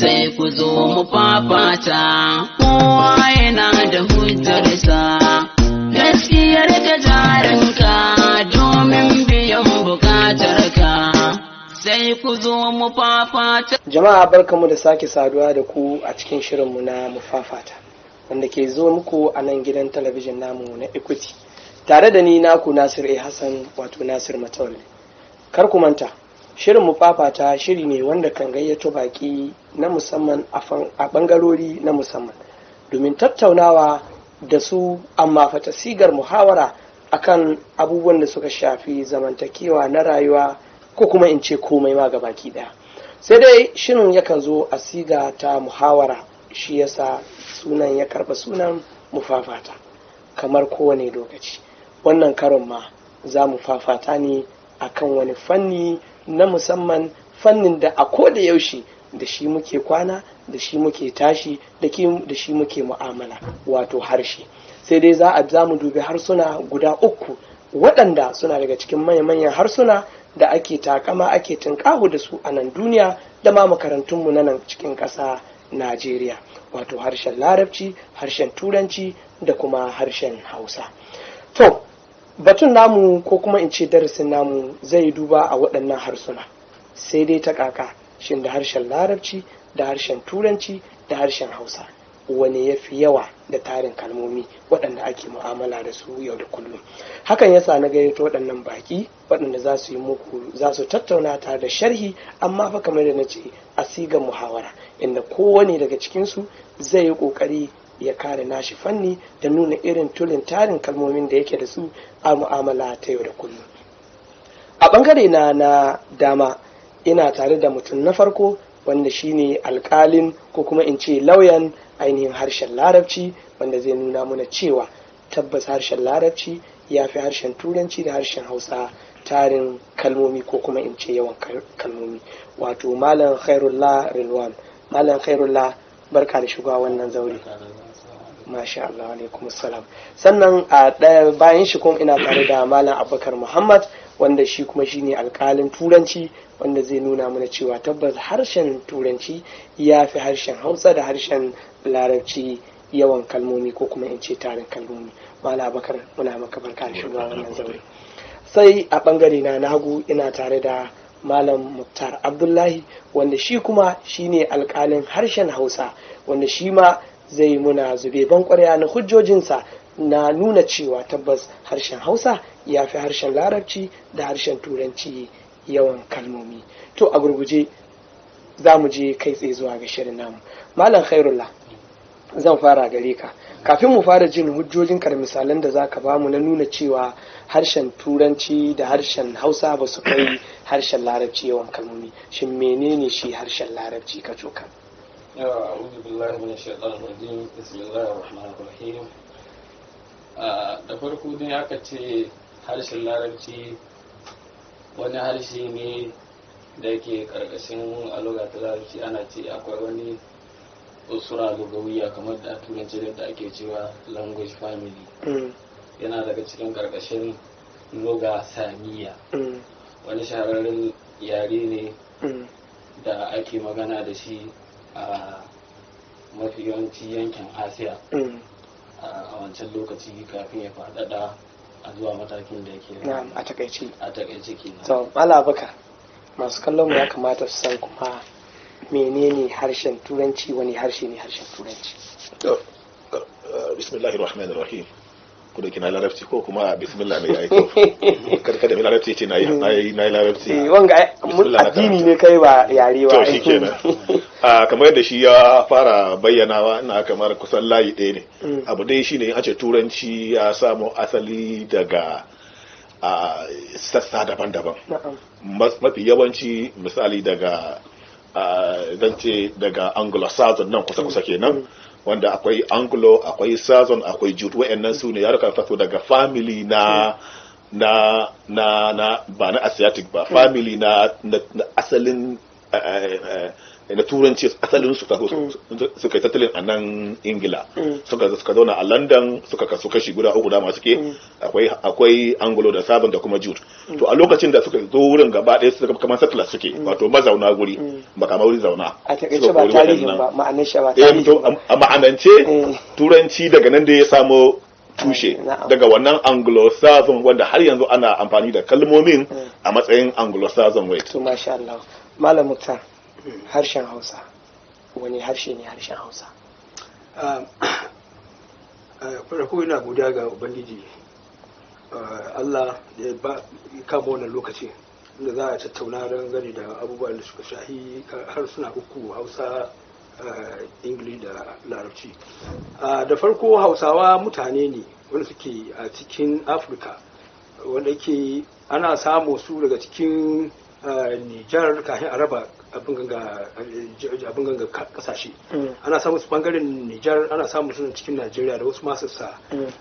Sai ku zo mu fafata, kowa yana da hujjarsa. Gaskiyar ka jarinka domin biyan bukatarka. Sai ku zo mu fafata. Jama'a, barkamu da sake saduwa da ku a cikin shirinmu na Mufafata, wanda ke zo muku a nan gidan talabijin namu na Equity. Tare da ni naku Nasir A. Hassan, wato Nasir Matawalle. Kar ku manta, shirin Mufafata shiri ne wanda kan gayyato baki na musamman a bangarori na musamman domin tattaunawa da su, amma fata sigar muhawara akan abubuwan da suka shafi zamantakewa na rayuwa, ko kuma in ce komai ma baki daya. Sai dai shirin yakan zo a siga ta muhawara, shi yasa sunan ya karba sunan Mufafata. Kamar kowane lokaci, wannan karon ma za mu fafata ne akan wani fanni na musamman, fannin da a koda yaushe da shi muke kwana, da shi muke tashi, da shi muke mu'amala, wato harshe. Sai dai za mu dubi harsuna guda uku waɗanda suna daga cikin manyan harsuna da ake takama, ake tunƙaho da su a nan duniya da ma makarantunmu na nan cikin ƙasa Najeriya, wato harshen Larabci, harshen Turanci da kuma harshen Hausa. To, batun namu, ko kuma in ce darasin namu, zai duba a waɗannan harsuna. Sai dai ta kaka, shin da harshen Larabci da harshen Turanci da harshen Hausa, wane ya fi yawa da tarin kalmomi waɗanda ake mu'amala da su yau da kullum? Hakan yasa na gayyato waɗannan baƙi waɗanda za su yi muku, za su tattauna tare da sharhi, amma fa kamar da na ce, a sigar muhawara, inda kowane daga cikinsu zai yi ƙoƙari ya kare nashi fanni da nuna irin tulin tarin kalmomin da yake da su a mu'amala ta yau da kullum. A ɓangare na dama ina tare da mutum na farko, wanda shine alkalin, ko kuma in ce lauyan ainihin harshen Larabci, wanda zai nuna mana cewa tabbas harshen Larabci ya fi harshen Turanci da harshen Hausa tarin kalmomi, ko kuma in ce yawan kalmomi, wato Malam Khairullah Rilwan. Malam Khairullah, barka da shigowa wannan zaure. Masha Allah, alaikum salam. Sannan a ɗaya bayan shi kuma ina tare da Malam Abubakar Muhammad, wanda shi kuma shine alkalin Turanci, wanda zai nuna mana cewa tabbas harshen Turanci ya fi harshen Hausa da harshen Larabci yawan kalmomi, ko kuma in ce tarin kalmomi. Malam Abubakar, muna maka barka da shigowa wannan zaure. Sai a bangare na hagu ina tare da Malam Muktar Abdullahi, wanda shi kuma shine alkalin harshen Hausa, wanda shi ma zai muna zube ban kwarya na hujjojinsa na nuna cewa tabbas harshen Hausa ya fi harshen Larabci da harshen Turanci yawan kalmomi. To, a gurguje za mu je kai tsaye zuwa ga shirin namu. Malam Khairullah, zan fara gare ka. Kafin mu fara jin hujjojinka da misalan da za ka bamu na nuna cewa harshen Turanci da harshen Hausa ba su kai harshen Larabci yawan kalmomi, shin menene shi harshen Larabci ka cokan? أعوذ بالله من الشيطان الرجيم، بسم الله الرحمن الرحيم. Da farko dai aka ce harshen Larabci wani harshe ne da yake karkashin a ta Larabci. Ana ce akwai wani usura lugawiya, kamar da a Turanci da ake cewa language family. Yana daga cikin karkashin luga samiya, wani shahararren yare ne da ake magana da shi a mafi yawanci yankin Asiya a wancan lokaci kafin ya faɗaɗa a zuwa matakin da yake. Na'am, a takaice. A takaice kenan. To, Malam Abubakar, masu kallon mu ya kamata su san kuma menene harshen Turanci, wani harshe ne harshen Turanci? To, bismillahir rahmanir rahim. Ko da kina Larabci ko kuma bismillah ne yayi, to kada mai Larabci ce nayi Larabci. Eh, wanga Bismillah na addini karanta. ne kai, ba yare ba. To, shikenan. A kamar yadda shi ya fara bayyanawa, ina kamar kusan layi ɗaya ne. Abu dai shine, an ce Turanci ya samo asali daga a sassa daban-daban. Mafi yawanci, misali, daga zan ce daga Anglo-Saxon nan kusa-kusa kenan, wanda akwai Anglo, akwai Saxon, akwai Jute. Wa'annan su ne yaruka fito daga family na na na na ba na Asiatic ba, family na asalin na turanci asalin su suka yi tattalin a nan Ingila, suka zauna a London, suka kasu kashi guda uku dama suke, akwai Anglo da Sabon da kuma Jude. To a lokacin da suka zo wurin gaba ɗaya suka kamar settlers suke, wato mazauna guri, ba kamar wuri zauna. A takaice ba tarihin ba, ma'anar shi ba tarihin ba. A ma'anance turanci daga nan da ya samo tushe, daga wannan Anglo-Saxon wanda har yanzu ana amfani da kalmomin a matsayin Anglo-Saxon way. To masha Allah. Malam Muktar, harshen Hausa wani harshe ne harshen Hausa? Farko ina godiya ga Ubangiji Allah da ya kama wannan lokaci inda za a tattauna don gani da abubuwan da suka shahi harsuna uku, Hausa, Ingilishi da Larabci. Da farko, Hausawa mutane ne wanda suke a cikin Afirka, wanda ke ana samu su daga cikin Nijar kafin a raba abin ganga kasashe. Ana samun su bangaren Nijar, ana samun su cikin Najeriya da wasu masu sa,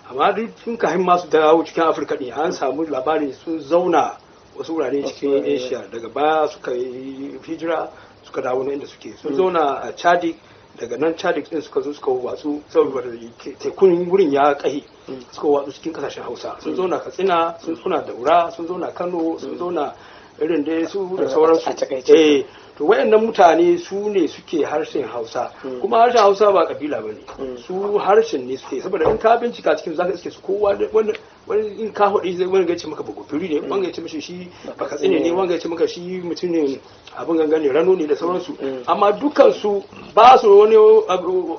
amma duk tun kafin masu dawo cikin Afirka ne an samu labarin sun zauna wasu wurare cikin Asia. Daga baya suka yi hijira suka dawo na inda suke, sun zauna a Chadic. Daga nan Chadic din suka zo suka watsu saboda tekun wurin ya kahi, suka watsu cikin kasashen Hausa. Sun zauna Katsina, sun zauna Daura, sun zauna Kano, sun zauna irin dai su da sauransu. Eh, to wayannan mutane su ne suke harshen Hausa. Kuma harshen Hausa ba kabila bane, su harshen ne suke, saboda in ka bincika cikin zaka iske su kowa wani wani in ka hudi zai wani gace maka bagofiri ne, wani gace mishi shi bakatsine ne, wani gace maka shi mutum ne abin gangane rano ne da sauransu, amma dukkan su ba su wani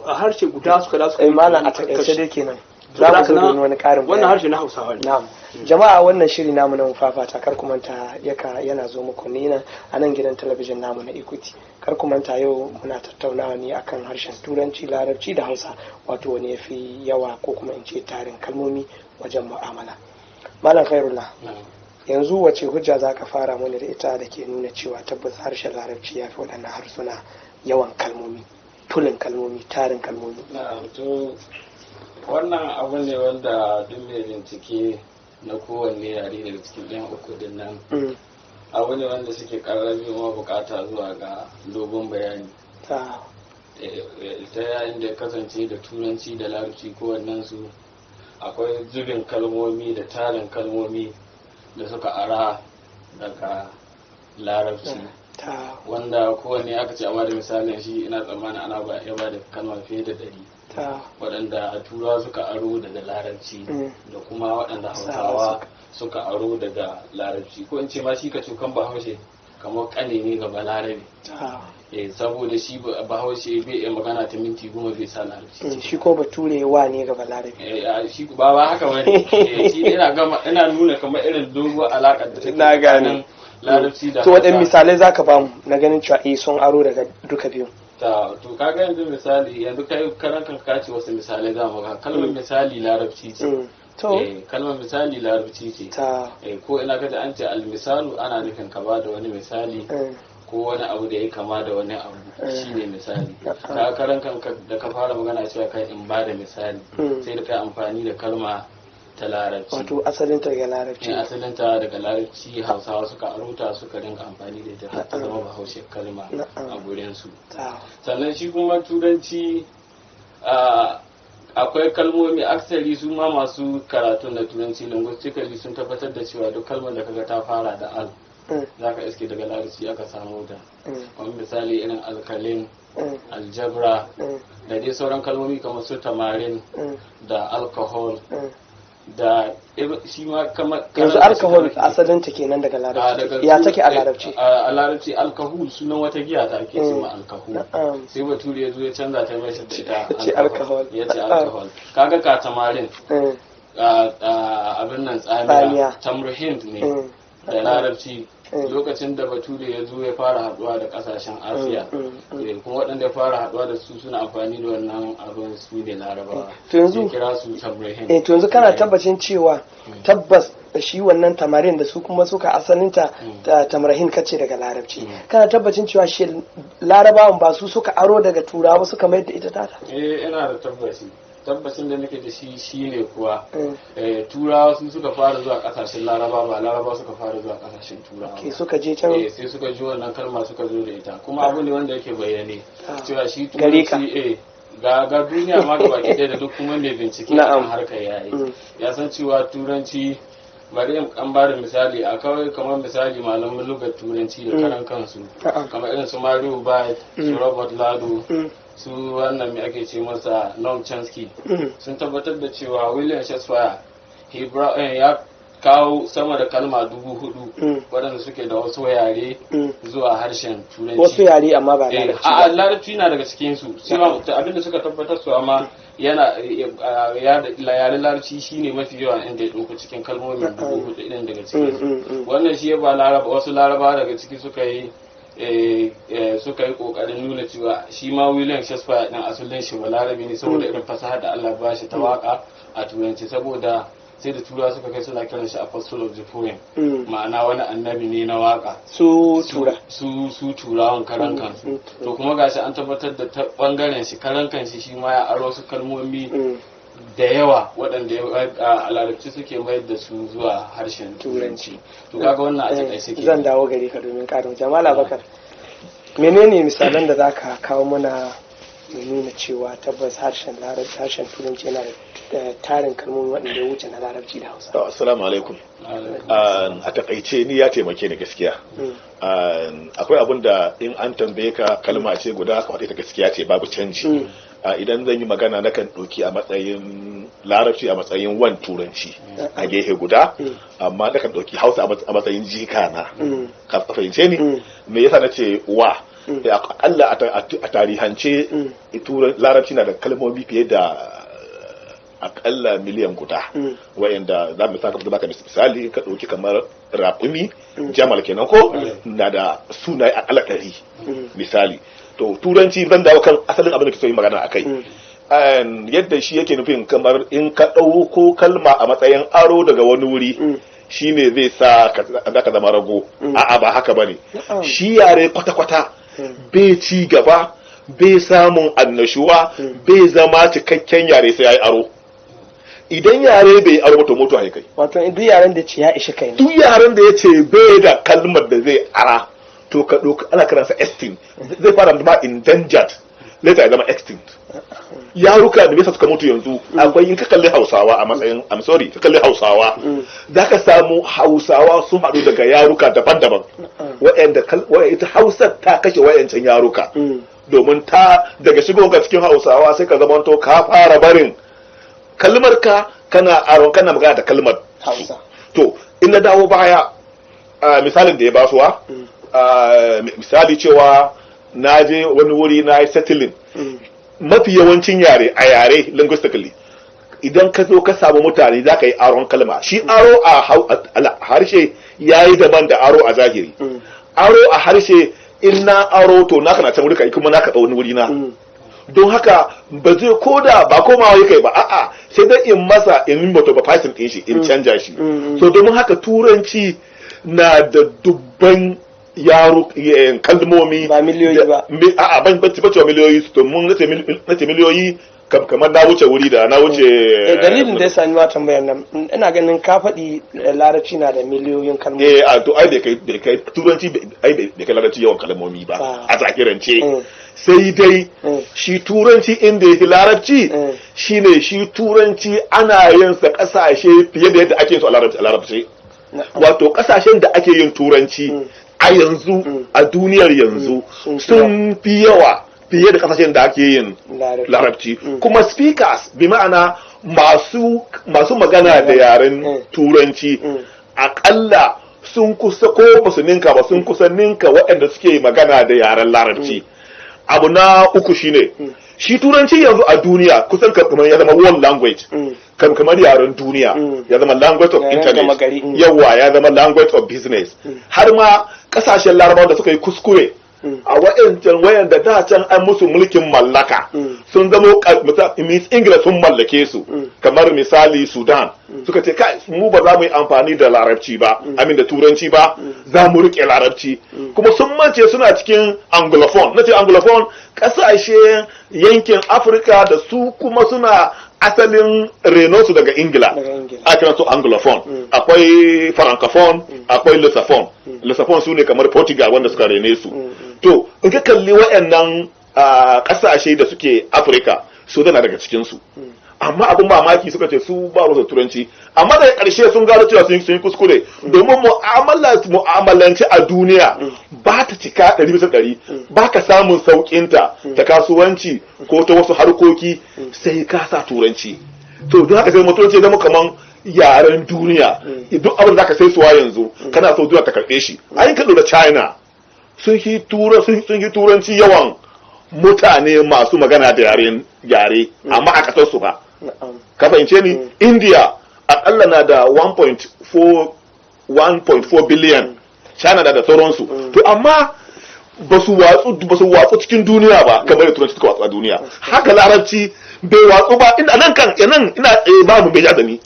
harshe guda suka da su. Malam, a takaice dai kenan za mu zo domin wani karin. Wannan harshe na Hausawa ne. Na'am. Jama'a, wannan shiri namu na Mufafata, kar ku manta yaka yana zo muku ne nan a nan gidan talabijin namu na Equity. Kar ku manta yau muna tattaunawa ne akan harshen Turanci, Larabci da Hausa, wato wani yafi yawa ko kuma in ce tarin kalmomi wajen mu'amala. Malam Khairullah, yanzu wace hujja za ka fara mana da ita da ke nuna cewa tabbas harshen Larabci ya fi waɗannan harsuna yawan kalmomi, tulin kalmomi, tarin kalmomi? Na'am, to wannan abu ne wanda duk mai bincike na kowanne yare daga cikin ɗayan uku din nan, abu ne wanda suke ƙararrabe ma bukata zuwa ga dogon bayani ta yayin da kasance da Turanci da Larabci kowannen su akwai zubin kalmomi da tarin kalmomi da suka ara daga Larabci, wanda kowanne aka ce a da misalin shi, ina tsammanin ana ba ya ba da kalma fiye da 100 waɗanda Turawa suka aro daga Larabci da kuma waɗanda Hausawa suka aro daga Larabci, ko in ce ma shi ka cokan Bahaushe kamar ƙane ne ga Balarabe, saboda shi Bahaushe bai iya magana ta minti 10 bai sa Larabci. Shi ko Bature wa ne ga Balarabe. Shi ba haka bane, shi ina gama ina nuna kamar irin dogo alaƙar da take Na gane. Larabci da To waɗanne misalai zaka bamu na ganin cewa eh, sun aro daga duka biyu? Ta to kaga yanzu misali, yanzu kai karan kanka ce wasu misalai za mu ga kalmar misali Larabci ce. To kalmar misali Larabci ce. Ta ko ina kaji an ce almisalu, ana nufin ka bada wani misali ko wani abu da ya kama da wani abu, shine misali. Ka karan kanka da ka fara magana cewa kai in bada misali, sai da kai amfani da kalma ta Larabci. Wato asalin ta daga Larabci. Ne, asalin ta daga Larabci, Hausawa suka aruta suka dinga amfani da ita har ta zama Bahaushe kalma a gurin su. Sannan shi kuma Turanci akwai kalmomi aksari, su ma masu karatun da Turanci linguistically sun tabbatar da cewa duk kalmar da kaga ta fara da al, zaka iske daga Larabci aka samu ta. Kamar misali irin alkalin, aljabra, da dai sauran kalmomi kamar su tamarin da alcohol da shi ma kamar. Yanzu alcohol asalin ta kenan daga Larabci? Ya take a Larabci? A Larabci alkahul, sunan wata giya ta ake cewa alkahul. Sai Bature ya zo ya canza ta mai da ita alcohol. Ya ce alcohol. Kaga ka tamarin, abin nan, tsamiya, tamruhind ne da Larabci. Lokacin da Bature ya zo ya fara haduwa da kasashen Asiya, kuma waɗanda ya fara haduwa da su suna amfani da wannan abin su ne Larabawa, To yanzu kira su tamrihin. Eh, to yanzu kana tabbacin cewa tabbas shi wannan tamarin da su kuma suka asalinta tamrahin kace daga Larabci, kana tabbacin cewa shi Larabawan ba su suka aro daga Turawa suka mayar da ita tata? Eh, ina da tabbaci. Tabbacin da nake da shi shine kuwa Turawa su suka fara zuwa kasashen Laraba, ba Laraba suka fara zuwa kasashen Turawa Ke ba. suka je can. Sai suka ji wannan kalma suka zo da ita, kuma abu ne wanda yake bayyane cewa shi Gare ka. Turanci ga duniya ma gaba ɗaya da duk kuma mai bincike akan harkar yayi ya san cewa Turanci, bari in an bada misali a kawai, kamar misali malaman lugar Turanci da karan kansu, kamar irin su Mario Barth, su Robert Lado, su wannan mai ake ce masa Noam Chomsky, sun tabbatar da cewa William Shakespeare ya kawo sama da kalma 4000 waɗanda suke da wasu yare zuwa harshen Turanci. Wasu yare, amma ba Larabci A ba. Larabci na daga cikin su. Sai ma abinda suka tabbatar su, amma yana yaren Larabci shine mafi yawa inda ya ɗauko cikin kalmomin 4000 ɗin daga cikin su. Wannan shi ya ba Laraba, wasu Laraba daga ciki suka yi kokarin nuna cewa shi ma William Shakespeare din asalin shi ba Larabi ne, saboda irin fasaha da Allah ba shi ta waka a Turanci, saboda sai da Turawa suka kai suna kiran shi apostle of the poem, ma'ana wani annabi ne na waka. Su Tura. Su Turawan karan kansu. To kuma gashi an tabbatar da ta bangaren shi karan kanshi, shi ma ya aro su kalmomi da yawa waɗanda a Larabci suke mayar da su zuwa harshen Turanci. To kaga wannan a takaice ke. Zan dawo gare ka domin ƙarin. Jamal Abakar, menene misalan da zaka kawo mana mai nuna cewa tabbas harshen Larabci, harshen Turanci yana da tarin kalmomi waɗanda ya wuce na Larabci da Hausa? To, assalamu alaikum. A takaice ni ya taimake ni gaskiya. Akwai abin da in an tambaye ka kalma ce guda ka faɗi ta, gaskiya ce, babu canji. Idan zan yi magana nakan ɗauki a matsayin Larabci a matsayin wan Turanci a gehe guda, amma nakan ɗauki Hausa a matsayin jika na. Ka fahimce ni? Me yasa na ce wa? Akalla a tarihance Larabci na da kalmomi fiye da akalla miliyan 1, wa'anda za mu saka baka misali, ka ɗauki kamar raƙumi, jamal kenan ko, na da sunaye akalla 100 misali. To Turanci, zan dawo kan asalin abin da ke so yi magana akai. Yadda shi yake nufin kamar in ka ɗauko kalma a matsayin aro daga wani wuri shine zai sa ka zama rago, a'a, ba haka bane. Shi yare kwata-kwata bai ci gaba, bai samun annashuwa, bai zama cikakken yare sai ya yi aro. Idan yare bai aro, to mutu kai. Wato duk yaren da ce ya ishi kai ne. Duk yaren da ya ce bai da kalmar da zai ara, to ka ɗauka ana kiransa extinct. Zai fara zama endangered, later ya zama extinct. Yaruka da bisa suka mutu yanzu akwai, in ka kalli Hausawa a matsayin, I'm sorry, ka kalli Hausawa, za ka samu Hausawa sun haɗu daga yaruka daban-daban wa'anda ita Hausar ta kashe wa'yancan yaruka, domin ta daga shigo cikin Hausawa sai ka zamanto ka fara barin kalmar ka, kana aron, kana magana da kalmar Hausa. To in na dawo baya, misalin da ya basuwa, misali cewa na je wani wuri na yi settling, mafi yawancin yare a yare linguistically, idan ka zo ka samu mutane za ka yi aron kalma. Shi aro a harshe ya yi daban da aro a zahiri. Aro a harshe, in na aro to naka na can wuri kai kuma naka wani wuri na, don haka ba zai koda ba komawa ya kai ba, a'a, sai dai in masa in moto ba fasin din shi in canja shi. So domin haka Turanci na da dubban yaro kalmomi. Ba miliyoyi ba. A'a, ban ban cewa miliyoyi, to mun nace miliyoyi kamar na wuce wuri da na wuce. Dalilin da ya sani ma tambayar nan, ina ganin ka faɗi Larabci na da miliyoyin kalmomi. Eh, a to ai bai kai Turanci, ai bai kai Larabci yawan kalmomi ba a zahirance. Sai dai shi Turanci inda yake Larabci shine shi Turanci ana yin sa kasashe fiye da yadda ake yin su a Larabci. Wato kasashen da ake yin Turanci a yanzu a duniyar yanzu sun fi yawa fiye da kasashen da ake yin Larabci. Kuma speakers, bi ma'ana masu magana da yaren Turanci, akalla sun kusa, ko ba su ninka ba, sun kusa ninka waɗanda suke magana da yaren Larabci. Abu na uku shine shi Turanci yanzu a duniya kusan kamar ya zama world language, kamar yaren duniya, ya zama language of internet, yawa ya zama language of business. Har ma kasashen Larabawa da suka yi kuskure a wa'ancan wayanda da can an musu mulkin mallaka, sun zamo Ingila sun mallake su, kamar misali Sudan. Suka ce, kai, mu ba za mu yi amfani da larabci ba, amin da turanci ba, za mu rike larabci. Kuma sun mance suna cikin Anglophone. Na ce Anglophone, kasashe yankin Afirka da su kuma suna asalin renonsu daga Ingila. Daga Ingila. A kiran su Anglophone. Akwai Francophone, akwai Lusophone. Lusophone su ne kamar Portugal, wanda suka rene su. To, in ka kalli waɗannan kasashe da suke Afirka, Sudan na daga cikinsu. Amma abin mamaki, suka ce su ba rusa turanci, amma daga ƙarshe sun gano cewa sun yi kuskure, domin mu'amala mu'amalanci a duniya ba ta cika 100%, ba ka samun sauƙinta ta kasuwanci ko ta wasu harkoki sai ka sa turanci. To, don haka sai turanci ya zama kaman yaren duniya. Duk abin da zaka sai suwa yanzu, kana so duniya ta karɓe shi. Ayin ka lura, China sun yi turanci yawan mutane masu magana da yaren yare, amma a kasar su ba. Ka fahimce ni? India akalla na da 1.4 1.4 billion, China da sauransu. To, amma ba su watsu cikin duniya ba kamar da turanci suka watsu a duniya. Haka larabci bai watsu ba. Ina nan kan nan ina tsaye, babu bai da ni,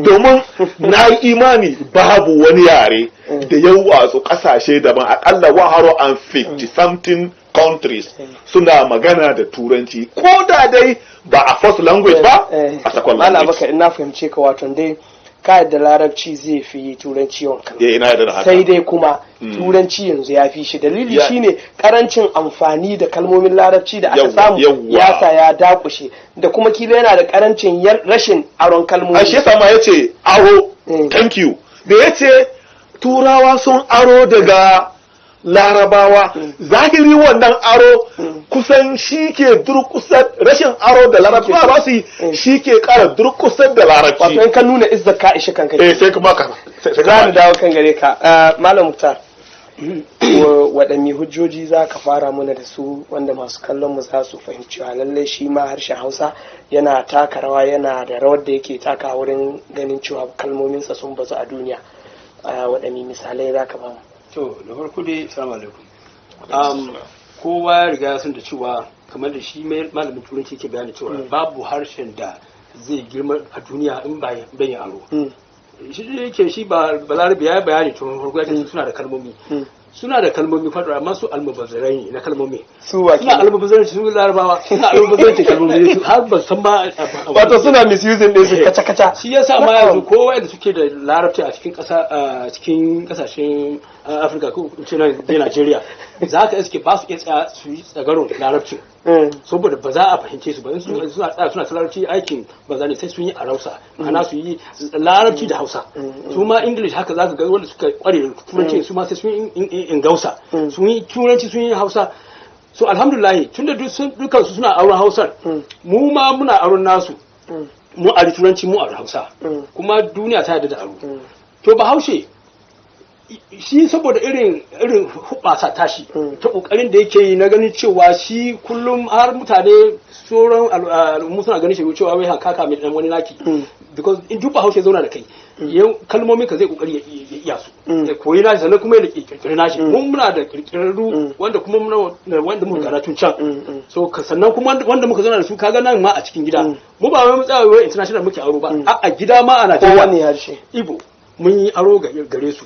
domin na yi imani babu wani yare da ya watsu kasashe daban. Akalla 150 something countries suna magana da turanci, ko da dai ba a first language ba, a second Malam language. Abubakar, ina fahimce ka, wato dai ka yadda larabci zai fi turanci yawan kalma? Eh, ina yarda da haka. Sai dai kuma turanci yanzu ya fi shi. Dalili shine karancin amfani da kalmomin larabci da aka samu ya sa ya dakushe, da kuma kila yana da karancin rashin aron kalmomi. A shi yasa ma yace aro. Thank you. Da yace turawa sun aro daga larabawa, zahiri wannan aro kusan shi ke durkusar, rashin aro da larabci ba su yi shi ke kara durkusar da larabci. Wato in ka nuna izzar ka ishe kanka. Eh, sai kuma ka sai Za mu dawo kan gare ka. Malam Muktar, waɗanne hujjoji za ka fara mana da su wanda masu kallon mu za su fahimci cewa lallai shi ma harshen Hausa yana taka rawa, yana da rawar da yake taka wurin ganin cewa kalmominsa sun bazu a duniya? Waɗanne misalai za ka ba mu? To, da farko dai, assalamu alaikum. Kowa ya riga ya san da cewa, kamar da shi malamin turanci ke bayani cewa babu harshen da zai girma a duniya in ba bai aro. Shi da yake shi ba balarabe ya bayani tun farko, ya ce suna da kalmomi, suna da kalmomi faɗo, amma su almubazzarai ne na kalmomi. Su wa? Suna almubazzaranci, su larabawa suna almubazzaranci kalmomi, su har ba san ba. Wato suna misusing din su kaca kaca. Shi yasa ma yanzu ko wanda suke da larabci a cikin ƙasa, a cikin ƙasashen Afirka, ko in ce na Najeriya, za ka iske ba su iya tsaya su yi tsagaro larabcin, saboda ba za a fahimce su ba. In suna tsaya suna ta larabci, aikin ba za ne, sai sun yi a rausa, ma'ana su yi larabci da Hausa. Su ma English haka, za ka ga wanda suka kware turanci su ma sai sun yi ingausa, sun yi turanci, sun yi Hausa. So alhamdulillah, tunda dukkan su suna auren Hausar, mu ma muna auren nasu. Mu ari turanci, mu ari Hausa, kuma duniya ta yarda da aro. To, Bahaushe shi saboda irin hubasa tashi ta kokarin da yake yi na ganin cewa shi kullum har mutane sauran al'ummu suna ganin shi cewa wai hankaka mai dan wani naki, because in duk Bahaushe zauna da kai, kalmomin ka zai kokari ya iya su, ya koyi nashi, sannan kuma ya kirkiri nashi. Mun muna da kirkirarru wanda kuma muna da wanda muka karatu can. So sannan kuma wanda muka zauna da su, kaga nan ma a cikin gida, mu ba wai mu tsaya wai international muke aro ba, a gida ma a Najeriya. Kowane harshe. Ibo mun yi aro gare su,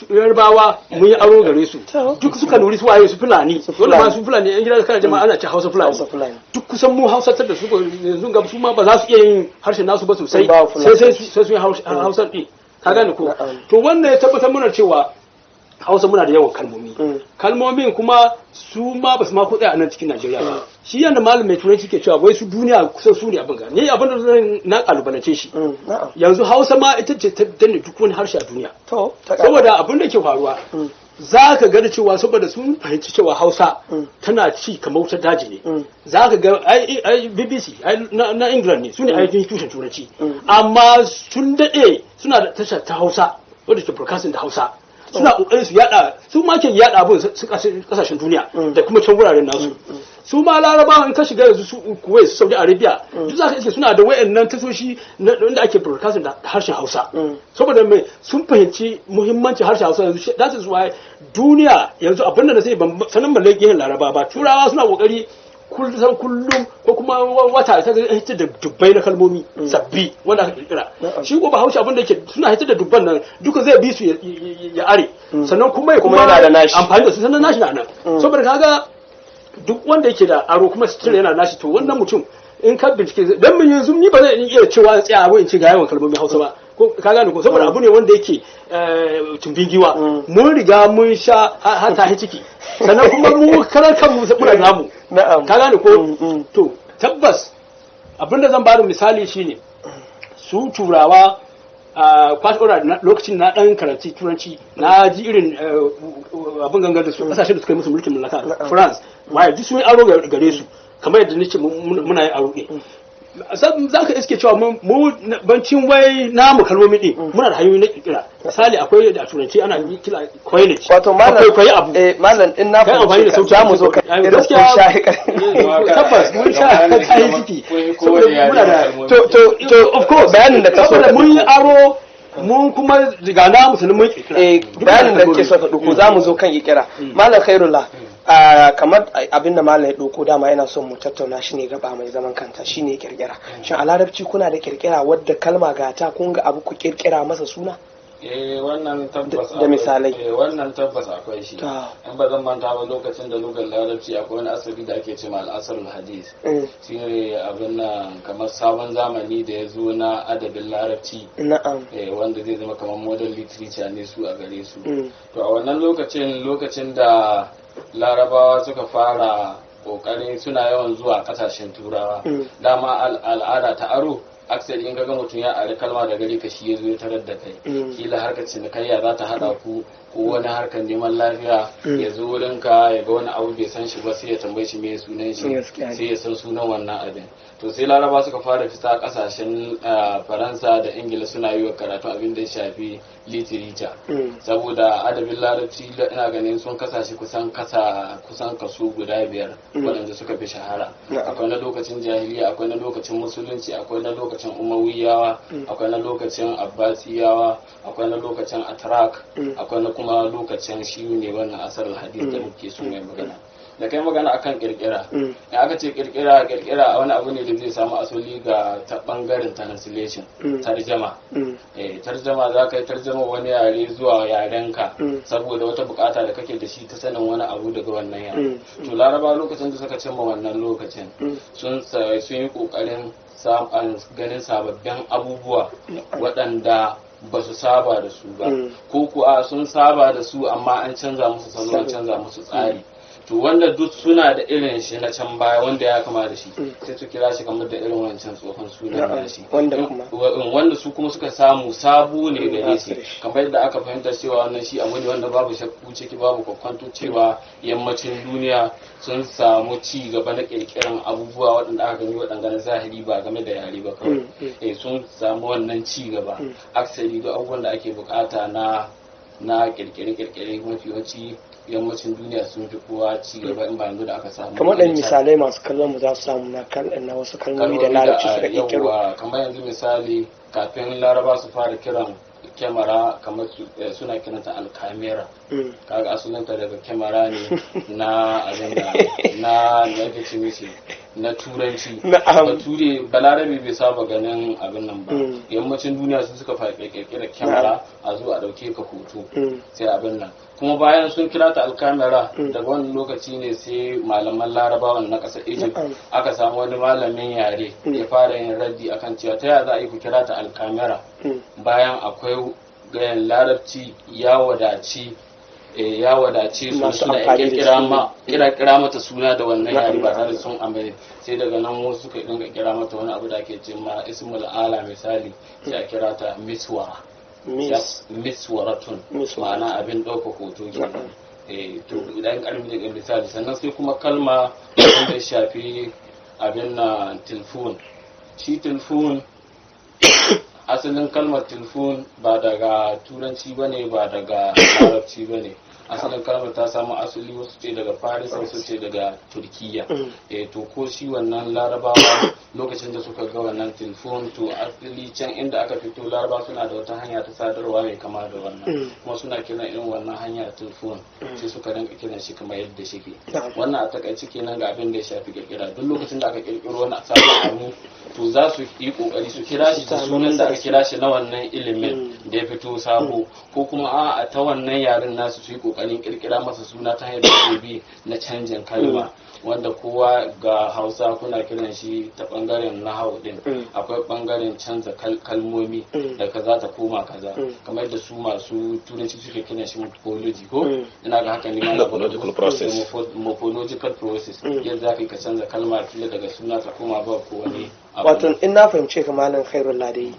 Yarbawa mun yi aro gare su, duk suka nuri su waye su Fulani, wanda ma su Fulani yan gida kana jama'a ana ce Hausa Fulani. Hausa Fulani. Duk kusan mu Hausatar da su. Yanzu ga su ma ba za su iya yin harshen nasu ba sosai, Ba sai sai su yi Hausa din, ka gane ko? To, wannan ya tabbatar mana cewa Hausa muna da yawan kalmomi. Kalmomin kuma su ma ba su ma kuɗa a nan cikin Najeriya ba. Shi yanda malam mai turanci ke cewa wai su duniya kusan su ne abin ga ni, abin da zan na kalubalance shi, yanzu Hausa ma ita ce ta danne duk wani harshe a duniya. To, saboda abin da ke faruwa, za ka ga da cewa saboda sun fahimci cewa Hausa tana ci kamar wutar daji ne. Za ka ga ai BBC ai na England ne, su ne aikin tushen turanci, amma sun daɗe suna da tasha ta Hausa wadda ke broadcasting da Hausa. Suna kokarin su yada, su ma ke yada abun su kasashen duniya da kuma can wuraren nasu. Su ma Larabawa, in ka shiga yanzu su Kuwait, su Saudi Arabia, duk za ka iske suna da wayannan tasoshi wanda ake broadcasting da harshen Hausa, saboda mai sun fahimci muhimmancin harshen Hausa yanzu. That is why duniya yanzu abin da na sai ban sanin balle gehen Laraba ba, turawa suna kokari. Kullum kullum ko kuma wata ta ga hitar da dubbai na kalmomi sabbi wanda aka kirkira. Shi ko Bahaushe, abin da yake suna hitar da dubban nan duka, zai bi su ya are, sannan kuma ya Kuma yana da nashi. amfani da su, sannan nashi na nan. Saboda kaga duk wanda yake da aro kuma still yana nashi, to wannan mutum in ka bincike dan mun yanzu, ni ba zan iya cewa tsaya abu in ci ga yawan kalmomin Hausa ba, ko ka gane ko? Saboda abu ne wanda yake tumbin giwa, mun riga mun sha har ta ciki, sannan kuma mu karan kanmu muna namu. Ka gane ko? To tabbas abinda zan bada misali shine su Turawa a kwashe lokacin na dan karanci Turanci, na ji irin abin gangar da su kasashen da suka yi musu mulkin mallaka, France waye, duk sun yi aro gare su, kamar yadda nace muna yin aro ɗin. Za ka iske cewa mu bancin wai namu kalmomi ɗin, muna da hanyoyi na kirkira. Misali, akwai da a Turanci ana kira coinage. Wato malam, kwaikwayi abu. Eh malam, in na Kai amfani da fahimce ka, sauti za mu zo kan Ai, irin gaskiya. kun sha Tabbas mun sha kayan ciki Kun yi saboda muna da To, of course, bayanin da ka so saboda ka mun yi aro, mun kuma ga na musulmi mun kirkira. Eh, bayanin da kake so ka ɗauko, za mu zo kan kirkira. Malam Khairullah, kamar abin da malam ya ɗauko, dama yana son mu tattauna shi ne gaba mai zaman kanta, shine kirkira. Shin a Larabci kuna da kirkira wadda kalma gata, kun ga abu ku kirkira masa suna? Eh, wannan tabbas Da misalai. Eh, wannan tabbas akwai shi. Ta. In ba zan manta ba, lokacin da lugar Larabci akwai wani asali da ake cewa al-asrul hadis, shine abin nan kamar sabon zamani da ya zo na adabin Larabci, wanda zai zama kamar modern literature ne su a gare su. To a wannan lokacin, lokacin da Larabawa suka fara kokarin suna yawan zuwa kasashen Turawa, dama al'ada ta aro, aksari in kaga mutum ya ari kalma da gare ka, shi ya zo ya tarar da kai. Kila harkar cinikayya za ta haɗa ku, ko wani harkar neman lafiya, ya zo wurin ka ya ga wani abu bai san shi ba, sai ya tambaye shi me sunan shi, Gaskiya ne. sai ya san sunan wannan abin. To sai Laraba suka fara fita kasashen Faransa da Ingila suna yi wa karatu abin da ya shafi literature, saboda adabin Larabci ina ganin sun kasa shi kusan kasa kusan kaso guda biyar waɗanda suka fi shahara. Akwai na lokacin jahiliya, akwai na lokacin Musulunci, akwai na lokacin Umayyawa, akwai na lokacin Abbasiyawa, akwai na lokacin Atrak, akwai na kuma lokacin shi ne wannan asarul hadith da muke so mai magana da kai magana akan kirkira. In aka ce kirkira, kirkira wani abu ne da zai samu asali ga ta bangaren translation, tarjama. Eh, tarjama, za ka yi tarjama wani yare zuwa yarenka saboda wata bukata da kake da shi ta sanin wani abu daga wannan yare. To Laraba lokacin da suka cimma wannan lokacin, sun yi kokarin ganin sababbin abubuwa waɗanda ba su saba da su ba, ko kuwa sun saba da su amma an canza musu salo, an canza musu tsari. To wanda duk suna da irin shi na can baya wanda ya kama da shi, sai su kira shi kamar da irin wancan tsohon sunan nashi. Wanda kuma Wanda su kuma suka samu sabo ne gare Ba su shi, da shi. kamar yadda aka fahimta cewa wannan shi abu ne wanda babu shakku ciki, babu kwakwanto cewa yammacin duniya sun samu ci gaba na kirkiran abubuwa waɗanda aka gani, waɗanda na zahiri, ba game da yare ba kawai. Eh, sun samu wannan ci gaba. Aksari duk abubuwan da ake bukata na kirkire-kirkire, mafi yawanci yammacin duniya sun fi kowa ci gaba, in ba yanzu da aka samu Kamar ɗan wani misalai masu kallon mu za su samu na wasu kalmomi da kalmomi Larabci suka kirkiro. Yawwa, kamar yanzu misali, kafin Laraba su fara kiran kyamara, kamar suna kiranta alkamera. Kaga asalinta daga kyamara ne na abin da na ake ce mishi na Turanci. Bature, Balarabe bai saba ganin abin nan ba. Yammacin duniya su suka fara kirkira kyamara, a zo a dauke ka hoto, sai abin nan kuma bayan sun kira ta alkamera. Daga wani lokaci ne sai malaman Larabawan na ƙasar Egypt, aka samu wani malamin yare ya fara yin raddi akan cewa ta yaya za a yi ku kira ta alkamera bayan akwai gayan Larabci ya wadaci, ya wadace su Masu suna amfani da kirkira su. ma kira mata suna da wannan yare ba tare da Na'am. sun amfani. Sai daga nan wasu suka dinga kira mata wani abu da ake ce ma ismul ala, misali sai a kira ta miswara. Miss. Miswaratun. Miswaratun. Ma'ana abin ɗauka hoto kenan. Eh, to idan karmi da misali, sannan sai kuma kalma wanda ya shafi abin na tilfon. Shi tilfon, asalin kalmar tilfon ba daga Turanci ba ne, ba daga Larabci ba ne. Asalin kalmar ta samu asali, wasu ce daga Paris, wasu ce daga Turkiya. To ko shi wannan Larabawa lokacin da suka ga wannan telefon, to asali can inda aka fito, Laraba suna da wata hanya ta sadarwa mai kama da wannan, kuma suna kiran irin wannan hanya telefon, sai suka rinka kiran shi kamar yadda shike. Wannan a takaice kenan ga abin da ya shafi kirkira. Duk lokacin da aka kirkiro wani sabon abu, to za su yi kokari su kira shi da sunan da aka kira shi na wannan ilimin da ya fito sabo, ko kuma a ta wannan yaren nasu su yi kokarin kirkira masa suna ta hanyar da bi na canjin kalma, wanda kowa ga Hausa kuna kiran shi ta bangaren nahau din. Akwai bangaren canza kalmomi da kaza ta koma kaza, kamar da su masu Turanci suke kiran shi morphology, ko ina ga haka ne ma? Morphological process. Morphological process, yadda za ka canza kalma kila daga suna ta koma ba ko wani abu. Wato in na fahimce ka, Malam Khairul Ladai,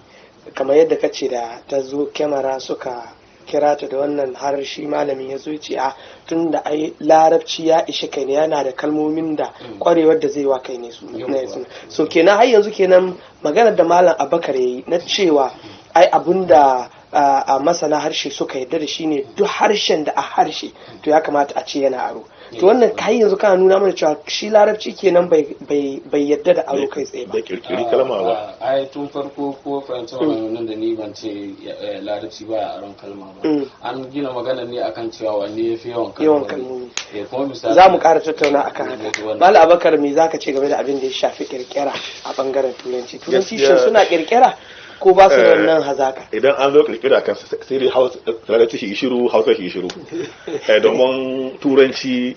kamar yadda ka ce da ta zo kyamara suka kira ta da wannan, har shi malamin ya zo ce a tun da ai Larabci ya ishe kai ne, yana da kalmomin da kwarewar da zai wa kai ne su na suna. So kenan har yanzu kenan maganar da Malam Abakar yayi na cewa ai abunda a masana harshe suka yarda da shi ne, duk harshen da a harshe to ya kamata a ce yana aro. To wannan kai yanzu kana nuna mana cewa shi Larabci kenan bai yarda da aro kai tsaye ba. Bai kirkiri kalma ba. Ai tun farko ko fahimci maganganun da ni ban ce Larabci ba a aron kalma ba. An gina magana ne akan cewa wanne ya fi yawan yawan kalmomi. Kalmomi. Kuma misali Za mu ƙara tattauna akan haka. Wannan. Malam Abakar, me zaka ce game da abin da ya shafi kirkira a bangaren Turanci? Turanci shin suna kirkira ko ba su da wannan hazaka? Idan an zo kirkira kan, sai dai Hausa, Larabci shi shiru, Hausa shi shiru. Domin Turanci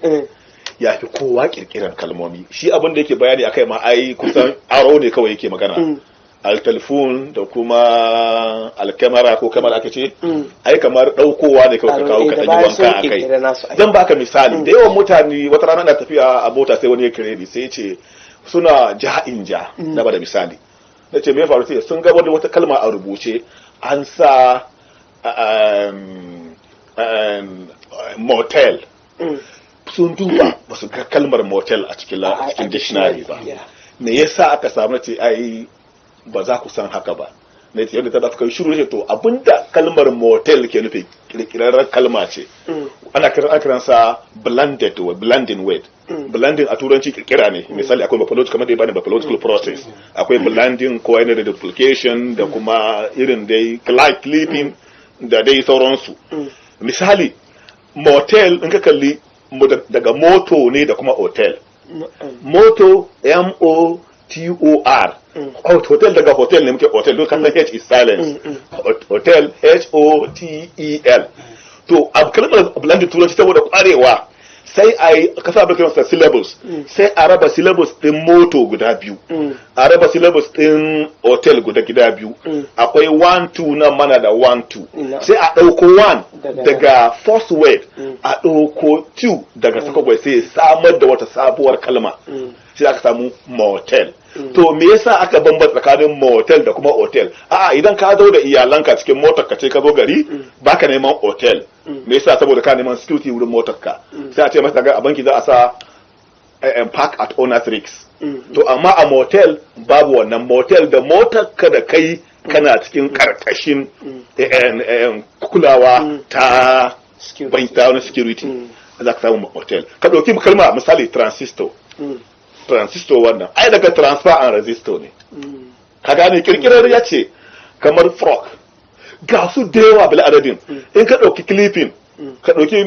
ya fi kowa kirkiran kalmomi. Shi abin da yake bayani akai ma ai kusan aro ne kawai yake magana. Altelefon da kuma alkamara ko kamar aka ce, ai kamar daukowa ne kawai ka kawo ka da ɗanyi bayan sun wanka a kai. kirkira nasu ai. Zan baka misali da yawan mutane. Wata rana na tafiya a mota, sai wani ya kire ni, sai ya ce suna ja in ja. Na bada misali, na ce me ya faru? Sai sun ga wani wata kalma a rubuce an sa motel. Sun duba ba su ga kalmar motel a cikin A cikin dictionary ba. Me yasa aka samu? Ce ai ba za ku san haka ba. Na ce yadda ta da suka yi shiru ce to abinda kalmar motel ke nufi kirkirarren kalma ce. Ana kiran, ana kiransa blended word, blending word. Blending a Turanci kirkira ne. Misali akwai morphological, kamar da ya bani morphological process, akwai blending ko yana da duplication da kuma irin dai clipping da dai sauransu. Misali motel, in ka kalli daga moto ne da kuma hotel. Moto, M O T O R. Hotel daga hotel ne muke hotel, don kasan H is silence. Hotel, H O T E L. To a kalmar blended Turanci, saboda kwarewa, sai a yi kasa abin kiransa syllables, sai a raba syllables din moto guda biyu, a raba syllables din hotel guda gida biyu. Akwai 1 2 nan mana da 1 2. Sai a ɗauko 1 daga first word, a ɗauko 2 daga second word, sai samar da wata sabuwar kalma, sai aka samu motel. To me yasa aka bambanta tsakanin motel da kuma hotel? A'a, idan ka zo da iyalanka cikin motar ka ce ka zo gari, baka neman hotel. Me yasa? Saboda ka neman security wurin motar ka. Sai a ce masa a banki za a sa park at owner's risk. To amma a motel babu wannan. Motel da motar ka da kai kana cikin karkashin kulawa ta banki, ta wani security za ka samu hotel. Ka ɗauki kalma misali transistor. Transistor wannan ai daga transfer and resistor ne. Ka gane kirkirar ya ce kamar frog, ga su da yawa bila adadin. In ka ɗauki clipping, ka ɗauki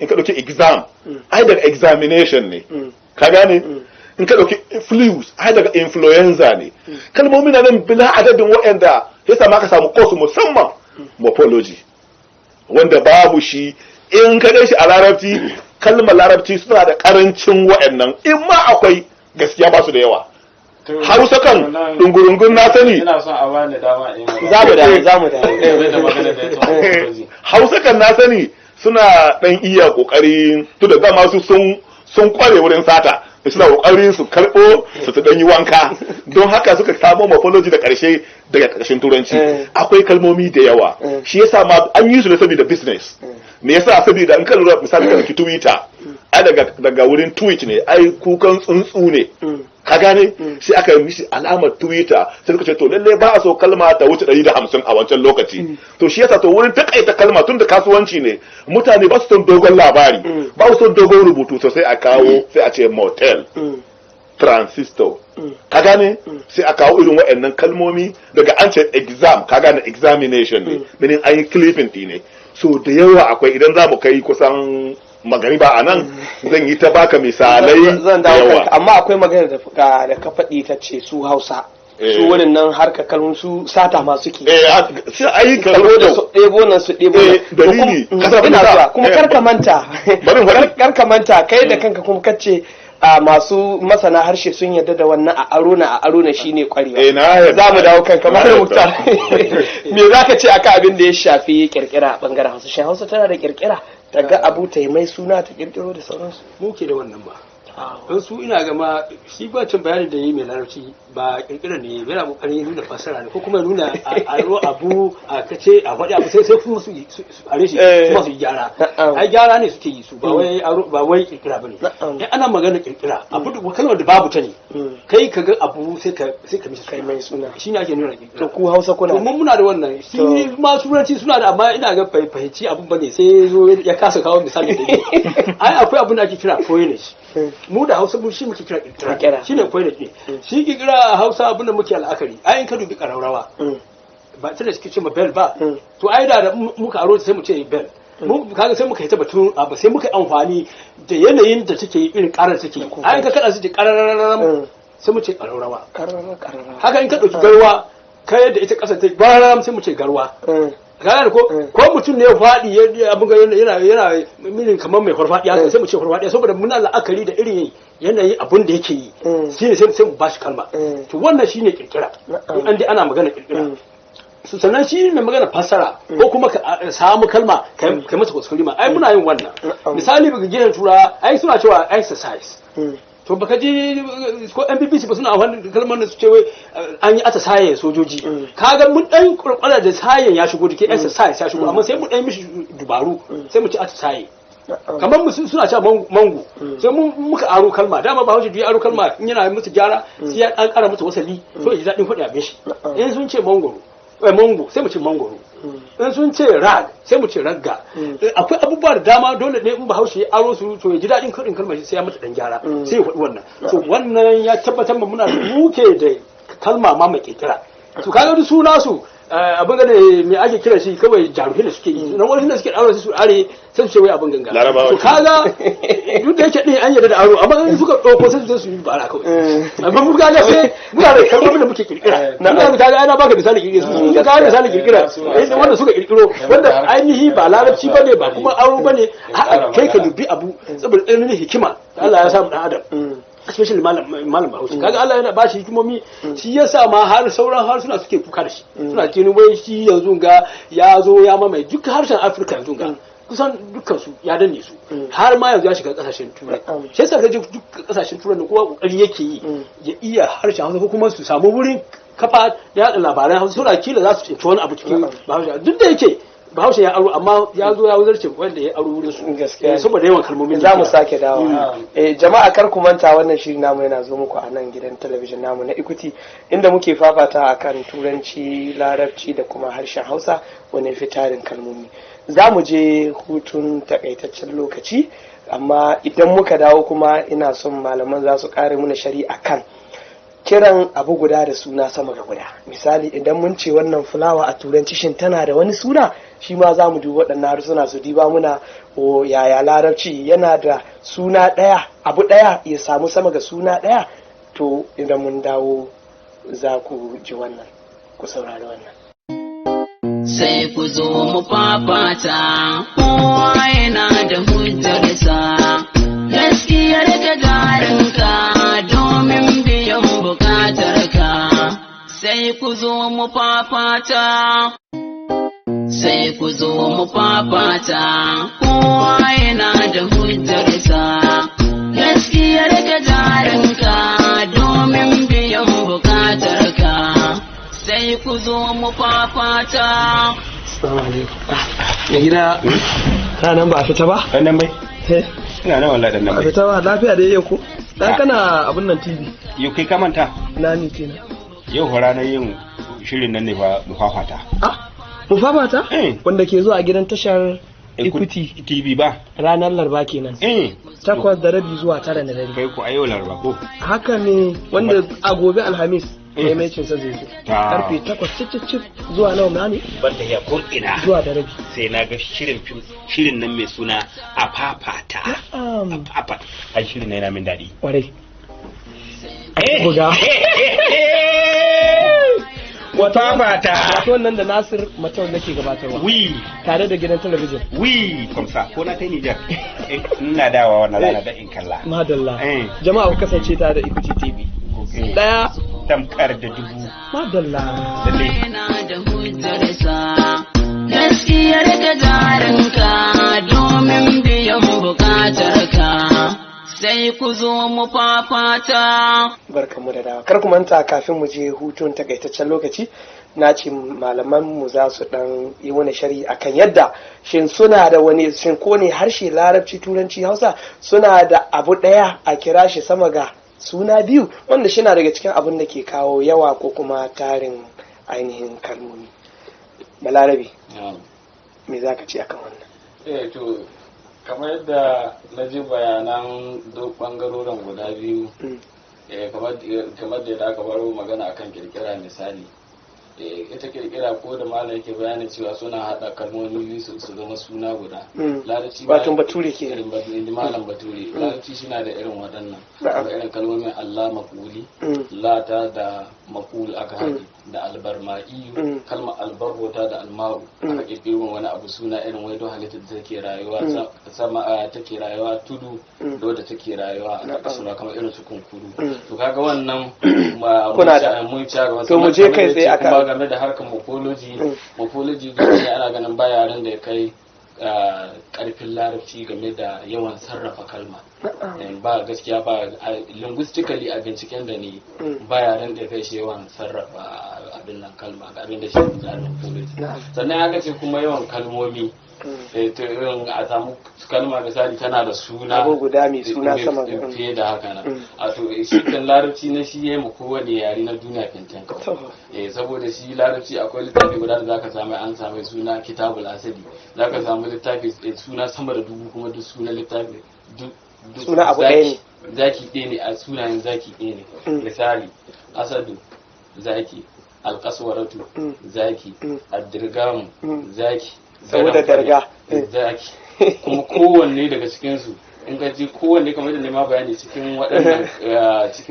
in ka ɗauki exam, ai daga examination ne. Ka gane? In ka ɗauki flus, ai daga influenza ne. Kalmomi na nan bila adadin waɗanda ya sama ka samu course musamman morphology, wanda babu shi in ka gan shi a Larabci. Kalmar Larabci suna da karancin waɗannan, in ma akwai gaskiya ba su da yawa. Hausa kan dungurungun na sani. Ina son a bani dama in yi Za mu dawo, za mu dawo. Game da magana da ya morphology. Hausa kan na sani suna dan iya kokari, to da dama su sun kware wurin sata, suna kokarin su karbo su dan yi wanka, don haka suka samo morphology da karshe daga karshen Turanci. Akwai kalmomi da yawa. Shi yasa ma an yi su ne saboda business. Me yasa? Saboda in ka lura, misali ka ɗauki Twitter, ai daga wurin tweet ne, ai kukan tsuntsu ne. Ka Ka gane? Sai aka yi mishi alamar Twitter, sai suka ce to lalle ba a so kalma ta wuce 150 a wancan lokaci. To shi yasa to wurin takaita kalma, tun da kasuwanci ne, mutane ba su son dogon labari, ba su son dogon rubutu, to sai a kawo, sai a ce motel, transistor. Ka gane? Sai a kawo irin waɗannan kalmomi. Daga an ce exam, ka gane examination ne, meaning an yi clipping ɗi ne. So da yawa akwai. Idan za mu kai kusan magariba a nan, zan yi ta baka misalai Zan da dawo yawa. kanka, amma akwai magana da ka faɗi, ta ce su Hausa su wurin nan harka kalmun su sata ma suke. Eh, sai ayi Saboda kalmo su ɗebo nan, su ɗebo Eh, nan. To dalili, ka sa ina sa. zuwa kuma. Kar ka manta. Bari in faɗi. Kar ka manta, kai da kanka kuma kace a masu masana harshe sun yarda da wannan a aro na, a aro na shine kwarewa. Eh, na yarda. Za mu dawo kanka. Na Malam yarda. Muktar, me za ka ce akan abin da ya shafi kirkira a bangaren Hausa? Shin Hausa tana da kirkira, ta ga abu ta yi mai suna, ta kirkiro da sauransu? Mu ke da wannan ba. Don su ina gama shi bacin bayanin da yi mai larabci ba kirkira ne, yana kokarin nuna fasara ne ko kuma nuna a aro abu, a kace a faɗi abu, sai kuma su are shi, kuma su yi gyara. Ai gyara ne suke yi su, ba wai aro, ba wai kirkira bane. In ana magana kirkira, abu da kalmar da babu ta ne, kai ka ga abu sai ka mishi Kai mai suna. Shine ake nuna kirkira. To ku Hausa kuna To mun muna da wannan shi ma. Turanci suna da, amma ina ga fahimci abun bane, sai zo ya kasa kawo misali da ni. Ai akwai abun da ake kira coinage. Mu da Hausa mu shi muke kira kirkira, shine coinage ne shi kirkira. A Hausa abun da muke al'akari, ai in ka dubi karaurawa, ba ta da suke ce ma bell ba? To ai da muka aro sai mu ce bell. Mu kaga sai muka yi ta batun abu, sai muka amfani da yanayin da take irin karar take. Ai ka kada su ce kararraram, sai mu ce karaurawa. Haka in ka dauki garwa, ka yadda ita kasa ta bararam, sai mu ce garwa. Ka ko ko mutum ne ya faɗi, ya abin yana yana minin kamar mai farfaɗiya haka, sai mu ce farfaɗiya, saboda muna la'akari da irin yanayin abun da yake yi, shine sai mu bashi kalma. To wannan shine kirkira, in an dai ana magana kirkira. Su sannan shi mai magana fassara ko kuma ka samu kalma kai mata kuskure ma, ai muna yin wannan. Misali, daga gidan tura ai suna cewa exercise. To baka ji ko MBBC ba suna amfani da kalmar da su ce wai an yi atisaye sojoji? Kaga mun dan kurkura da sayen ya shigo dake, exercise ya shigo, amma sai mu dan mishi dubaru, sai mu ci atisaye. Kamar mu suna cewa mango, sai mun muka aro kalma. Dama ba haushi ya aro kalma, in yana musu gyara sai ya dan kara musu wasali, so ya ji dadin faɗi abin shi. In sun ce mangoro, mango, sai mu ce mangoro. In sun ce rag, sai mu ce ragga. Akwai abubuwa da dama, dole ne in bahaushe ya aro su, to ya ji daɗin karin kalmar shi, sai ya mata dan gyara, sai ya faɗi wannan. To wannan ya tabbatar ma muna da muke da kalma ma mai kirkira. To kaga duk suna su abin gane me ake kira shi, kawai jaruhi da suke yi nan, wani da suke aro su are, sai su ce wai abin ganga. Larabawa. To kaga duk da yake din an yarda da aro, amma in suka ɗauko sai su je su yi bara kawai. Amma mu kaga sai muna da kalmomin da muke kirkira. Muna da, kaga ana baka misali kirkira, su su kaga misali kirkira wanda suka kirkiro, wanda ainihi ba larabci bane, ba kuma aro bane. A'a, kai ka dubi abu saboda tsananin hikima Allah ya samu dan adam, especially malam Bahaushe. Kaga Allah yana bashi hikimomi, shi yasa ma har sauran harsuna suke kuka da shi, suna cikin wai shi yanzu ga ya zo ya mamaye duk harshen Afirka. Yanzu ga kusan dukkan su ya danne su, har ma yanzu ya shiga kasashen Turai. Shi yasa kaje duk kasashen Turai da kowa kokari yake yi ya iya harshen Hausa, ko kuma su samu wurin kafa da yaɗa labaran Hausa, suna kila za su tsinci wani abu cikin Bahaushe. Duk da yake Bahaushe ya aro, amma ya zo ya wuzarce wanda ya aro wurin su. Gaskiya. Saboda yawan kalmomin. Za mu sake dawo. Eh, jama'a, kar ku manta, wannan shiri namu yana zo muku a nan gidan talabijin namu na Equity, inda muke fafata akan Turanci, Larabci da kuma harshen Hausa, wani fitarin kalmomi. Za mu je hutun takaitaccen lokaci, amma idan muka dawo kuma ina son malaman za su kare muna shari'a kan kiran abu guda da suna sama ga guda. Misali, idan mun ce wannan fulawa a Turanci, shin tana da wani suna? Shi ma za mu dubi waɗannan harsuna su diba muna o yaya Larabci yana da suna ɗaya, abu ɗaya ya samu sama ga suna ɗaya. To idan mun dawo za ku ji wannan, ku saurari wannan. Sai ku zo mu fafata, kowa yana da hujjarsa, gaskiyar ka jarinka domin biyan bukatarka. Sai ku zo mu fafata, sai ku zo mu fafata, kowa yana da hujjarsa, gaskiyar ka jarinka domin biyan bukatarka. Sai ku zo mu fafata. Assalamu alaikum. Mai gida, ranar ba a fita ba? Dan nan bai. Ina nan wallahi, dan nan A bai. fita ba, lafiya da yau ko? Dan kana abun nan TV. Yau kai ka manta. Na ni kenan. Yau fa ranar yin shirin nan ne fa mu fafata. Ah, mu fafata? Eh. Wanda ke zuwa gidan tashar Equity TV ba. Ranar Laraba kenan. Eh. 8:30 zuwa 9 na dare. Kai ku a yau Laraba ko? Haka ne, wanda a gobe Alhamis Eh. maimacin sa zai zo. Ta. Karfe 8 cip cip zuwa nawa na ne? Ban tafiya ko ina. Zuwa da rabi. Sai na ga shirin fim shirin nan mai suna a fafata. Na'am. A fafata. Ai shirin nan yana min daɗi. Kwarai. Buga. Wato Fafata. Wato wannan da Nasir Matau nake gabatarwa. Wi. Tare da gidan talabijin. Wi komsa ko na ta Nijar. Ina dawa wannan rana da in kalla. Madalla. Eh. Jama'a ku kasance tare da Equity TV. Eh. Daya. Tamkar da dubu. Madalla. Lalle. Yana da hujjarsa, gaskiyar ka jarinka domin biyan bukatarka, sai ku zo mu fafata. Barkanmu da dawa. Kar ku manta, kafin mu je hutun takaitaccen lokaci, na ce malaman mu za su dan yi wani shari akan yadda shin suna da wani, shin ko ne harshe Larabci, Turanci, Hausa suna da abu daya a kira shi sama ga suna biyu, wanda shi na daga cikin abin da ke kawo yawa ko kuma tarin ainihin kalmomi. Balarabe, me za ka ce akan wannan? Eh to, kamar yadda na ji bayanan duk bangarorin guda biyu, kamar da yadda aka baro magana akan kirkira, misali, ita kirkira ko da malam yake bayanin cewa suna haɗa kalmomi biyu su zama suna guda. Larabci Wato Bature ke. Irin malam Bature, Larabci suna da irin waɗannan, Na'am. kamar irin kalmomin Allah makuli, lata da makul aka haɗe da albarma'iyu, kalmar albarrota da almaru aka kirkiro wani abu suna, irin wai don halittar da take rayuwa sama, take rayuwa tudu da wadda take rayuwa a ƙarƙashin ruwa, kamar irin su kunkuru. To kaga wannan Kuna da- mun ci gaba. To mu je kai tsaye akan- kuma game da harkar morphology, morphology gaskiya ana ganin ba yaren da ya kai karfin Larabci game da yawan sarrafa kalma. Ba gaskiya ba, linguistically a binciken da ni, ba yaren da ya kai shi yawan sarrafa abin nan kalma ga abin da shi tsarin morphology. Sannan aka ce kuma yawan kalmomi, to irin a samu kalma misali tana da suna Abu guda mai suna sama ga- fiye da haka nan, a to shi kan Larabci na shi yayi ma kowane yare na duniya fintin kawai. To. Eh, saboda shi Larabci akwai littafi guda da zaka samu an samu suna Kitabul Asadi, zaka samu littafi suna sama da 1000, kuma duk sunan littafi duk Suna abu ɗaya ne. Zaki ɗaya ne, a sunayen zaki ɗaya ne. Misali, asadu zaki, alkaswaratu zaki, addirgamu zaki. Saboda garan darga. fari, zaki. Kuma kowanne daga cikinsu in ka ji kowanne, kamar da nema bayani, cikin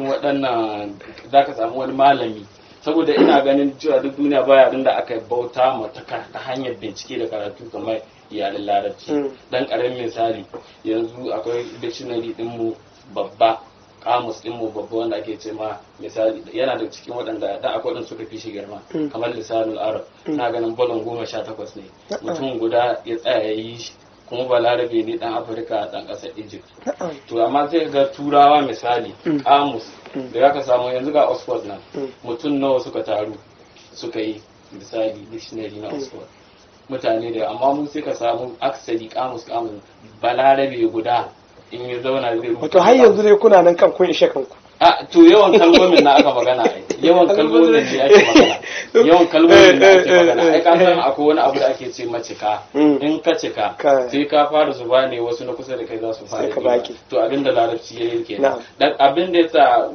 waɗannan za ka samu wani malami, saboda ina ganin cewa duk duniya ba yaren da aka bauta ma ta hanyar bincike da karatu kamar yaren Larabci. Dan karamin misali, yanzu akwai dictionary dinmu babba, kamus dinmu babba, wanda ake ce ma misali yana da cikin waɗanda da akwai waɗanda suka fi shi girma, kamar Lisanul Arab, na ganin bolon 18 ne, mutum guda ya tsaya ya yi shi, kuma Balarabe ne, dan Afirka, dan ƙasar Egypt. To amma sai ga Turawa misali kamus da ya ka samu yanzu ga Oxford nan, mutum nawa suka taru suka yi misali dictionary na Oxford? Mutane da, amma mu sai ka samu aksari kamus kamus Balarabe guda in ya zauna zai rubuta. Wato har yanzu dai kuna nan kan kun ishe kanku. A to, yawan kalmomin na aka magana ai, yawan kalmomin ne ake magana, yawan kalmomin da ake magana. Ai ka san akwai wani abu da ake ce macika, in ka cika sai ka fara zuba ne, wasu na kusa da kai za su fara Sai ka ɗiba. baki. To abin da Larabci ya yi kenan. Na'am. Dan abin da yasa,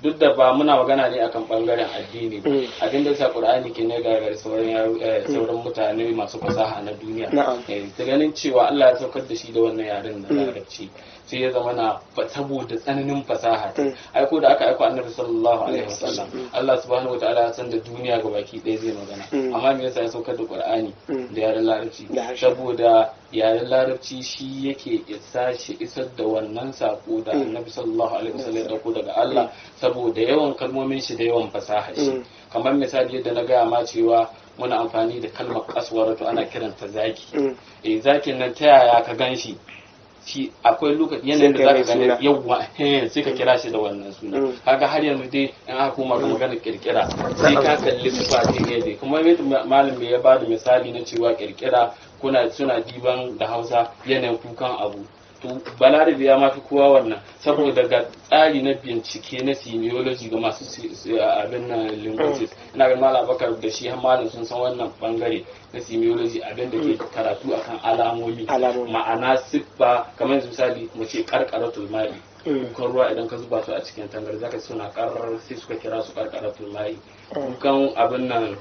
duk da ba muna magana ne akan bangaren addini ba, abin da yasa Qur'ani ke ne ga sauran mutane masu fasaha na duniya. Na'am. Ta ganin cewa Allah ya saukar da shi da wannan yaren na Larabci, sai ya zama na saboda tsananin fasaha ta. Aiko da aka aiko Annabi sallallahu alaihi wasallam, Allah subhanahu wataala ya san da duniya ga baki ɗaya zai magana, amma me yasa ya saukar da Qur'ani da yaren Larabci? Da harshe. Saboda yaren Larabci shi yake isa shi isar da wannan sako da Annabi sallallahu alaihi wasallam ya dauko daga Allah, saboda yawan kalmomin shi da yawan fasaha shi. Kamar misali yadda na gaya ma cewa muna amfani da kalmar kaswaratu, ana kiranta zaki. Eh, zakin nan ta yaya ka gan shi? Shi akwai lokaci yanayin da Sai ka mai zaka gane suna. yawwa, sai ka kira shi da wannan suna. Kaga har yanzu dai in aka koma ga maganar kirkira, sai ka kalli sifa ce ne dai. Kuma yadda malam ya bada misali na cewa kirkira kuna suna diban da Hausa yanayin kukan abu. To Balarabe ya mafi kowa wannan, saboda ga tsari na bincike na semiology ga masu abin nan linguistics. Ina ga Malam Bakar da shi har malam sun san wannan bangare na semiology, abin da ke karatu akan alamomi. Alamomi. Ma'ana siffa, kamar yanzu misali mu ce qarqaratul ma'i, kukan ruwa idan ka zuba su a cikin tangar zaka suna karar, sai suka kira su qarqaratul ma'i. Kukan abin nan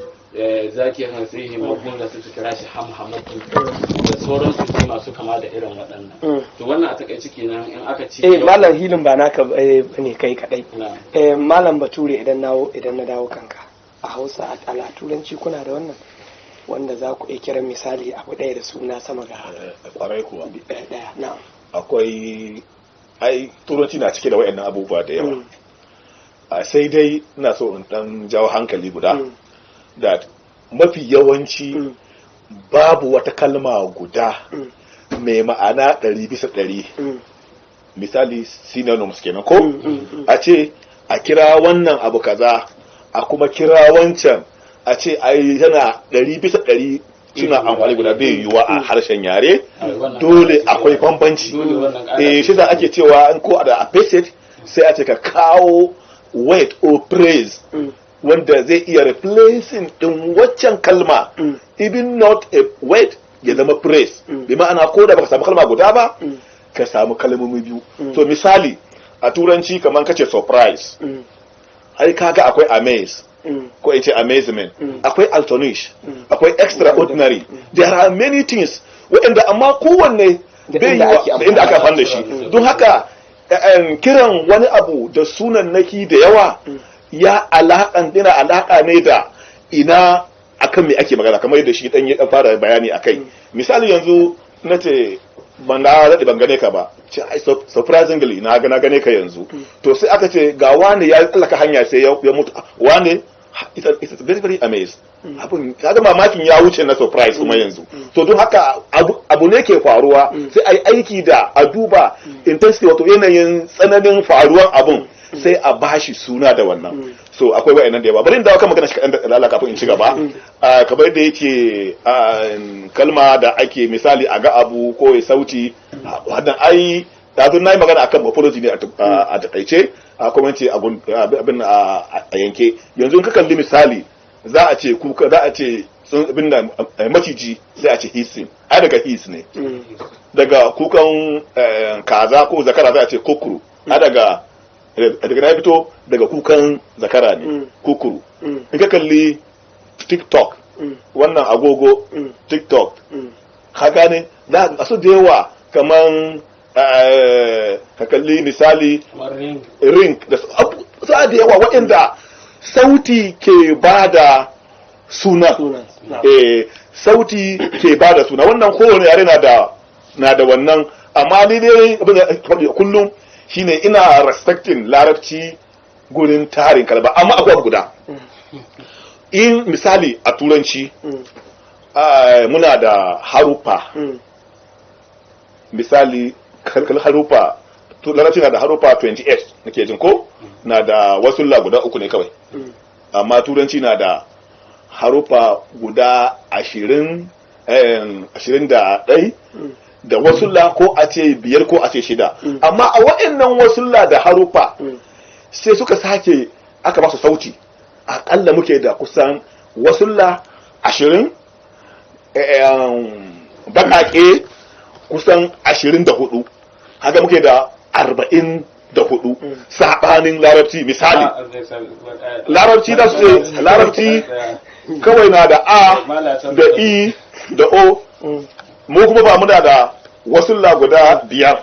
zaki kan sai himagun da su kira shi hamhamatu, da sauran su dai masu kama da irin waɗannan. To wannan a takaice kenan in aka ce Malam Hilin, ba naka bane kai kadai. Na. Malam Bature, idan na dawo kanka, a Hausa, a Turanci kuna da wannan wanda za ku iya kiran misali abu ɗaya da suna sama ga Kwarai kuwa. ɗaya? Na'am. Akwai ai, Turanci na cike da wayannan abubuwa da yawa. Sai dai ina so in dan jawo hankali guda da mafi yawanci babu wata kalma guda mai ma'ana 100%. Misali synonyms kenan, ko a ce a kira wannan abu kaza, a kuma kira wancan, a ce ai tana 100% suna amfani guda, bai yiwuwa a harshen yare. Wannan dole ƙara ce. Akwai bambanci. Dole wannan ƙara Eh, ce. shi da ake cewa in ko da a passage sai a ce ka kawo word or phrase wanda zai iya replacing din waccan kalma, even not a word, ya zama phrase. Bi ma'ana ko da baka samu kalma guda ba, ka samu kalmomi biyu. To misali a Turanci kamar kace surprise, ai kaga akwai amaze, ko ita amazement, akwai astonish, akwai extraordinary. There are many things waɗanda amma kowanne Da bai inda yiwa ake da inda aka amfani da shi. Don haka kiran wani abu da sunan naki da yawa ya alaƙan yana alaƙa ne da ina akan me ake magana, kamar yadda shi dan ya dan fara bayani akai. Misali yanzu na ce ban na daɗe ban gane ka ba, ce ai surprisingly na gane ka yanzu. To sai aka ce ga wani ya tsallaka hanya sai ya mutu. Wani it's very very amazed abun, kaga mamakin ya wuce na surprise kuma yanzu. To don haka abu ne ke faruwa, sai ai aiki da a duba intensity, wato yanayin tsananin faruwan abun, sai a bashi suna da wannan. So akwai wa'annan da yawa. Bari in dawo kan magana shi kaɗan da lala kafin in ci gaba. Kamar yadda yake kalma da ake misali a ga abu ko ya sauti, wannan ai ɗazun na yi magana akan morphology ne a takaice, a kuma ce abin a yanke. Yanzu in ka kalli misali, za a ce kuka, za a ce abin da maciji, sai a ce hissing, ai daga hiss ne. Daga kukan kaza ko zakara za a ce kukuru, ai daga na fito daga kukan zakara ne kukuru. In ka kalli TikTok, wannan agogo TikTok, ka gane za a su da yawa, kaman ka kalli misali kamar ring. Ring da su da yawa waɗanda sauti ke ba da suna. Sunan, na'am. Sauti ke ba da suna. Wannan kowane yare na da wannan. Amma ni dai abin da ake faɗi kullum shine ina respecting Larabci gurin tarin kalba, amma akwai abu guda. In misali a Turanci muna da harufa, misali kalkal harufa, to Larabci na da harufa 28 nake jin, ko na da wasulla guda uku ne kawai, amma Turanci na da harufa guda 21 da wasulla, ko a ce biyar ko a ce shida. Amma a wa'annan wasulla da harufa sai suka sake aka ba su sauti, akalla muke da kusan wasulla 20, baƙaƙe kusan 24, haka muke da 44, saɓanin Larabci. Misali Larabci za su ce Larabci kawai na da a da i da o, mu kuma ba muna da wasulla guda biyar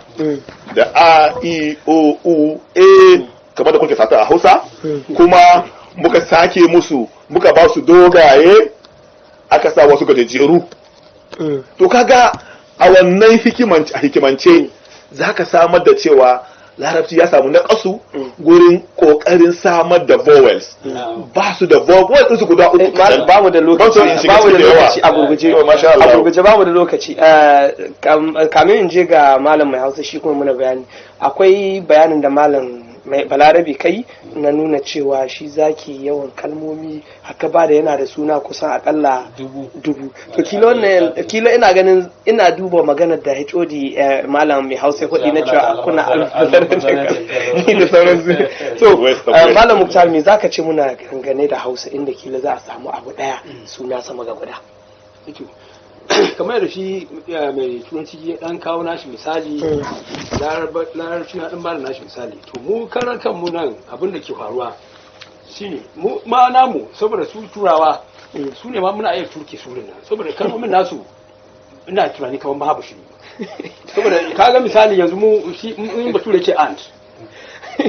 da a, i, o, u, e, kamar da kuke sata a Hausa. Kuma muka sake musu, muka ba su dogaye, aka sa wasu gajejjeru. To kaga a wannan hikimance za ka samar da cewa Larabci ya samu naƙasu gurin ƙoƙarin samar da vowels. Ba su da vowels ɗinsu guda uku kacal. Ba mu da Ban so in lokaci, shiga ba mu da ciki da yawa. lokaci, a gurguje. To, masha Allah. A gurguje, ba mu da lokaci. Kamin in je ga Malam Mai Hausa, shi kuma muna bayani, akwai bayanin da Malam Mai Balarabe, kai na nuna cewa shi zaki yawan kalmomi haka ba da yana da suna kusan akalla 1000. 1000. To kilo wannan, kilo ina ganin ina duba maganar da HOD, malam mai Hausa hudi na cewa kuna almubazzaranci da sauransu. So Waste of waste. Malam Muktar, me zaka ce muna dangane da Hausa, inda kila za a samu abu daya suna sama ga guda? To, kamar da shi mai Turanci ya dan kawo nashi misali, Larabci na dan bada nashi misali. To, mu karan kanmu nan, abin da ke faruwa shine mu ma namu, saboda su Turawa su ne ma muna iya turke su nan, saboda kalmomin nasu ina tunani kamar babu shi. Saboda kaga misali yanzu mu shi in Bature ce ant,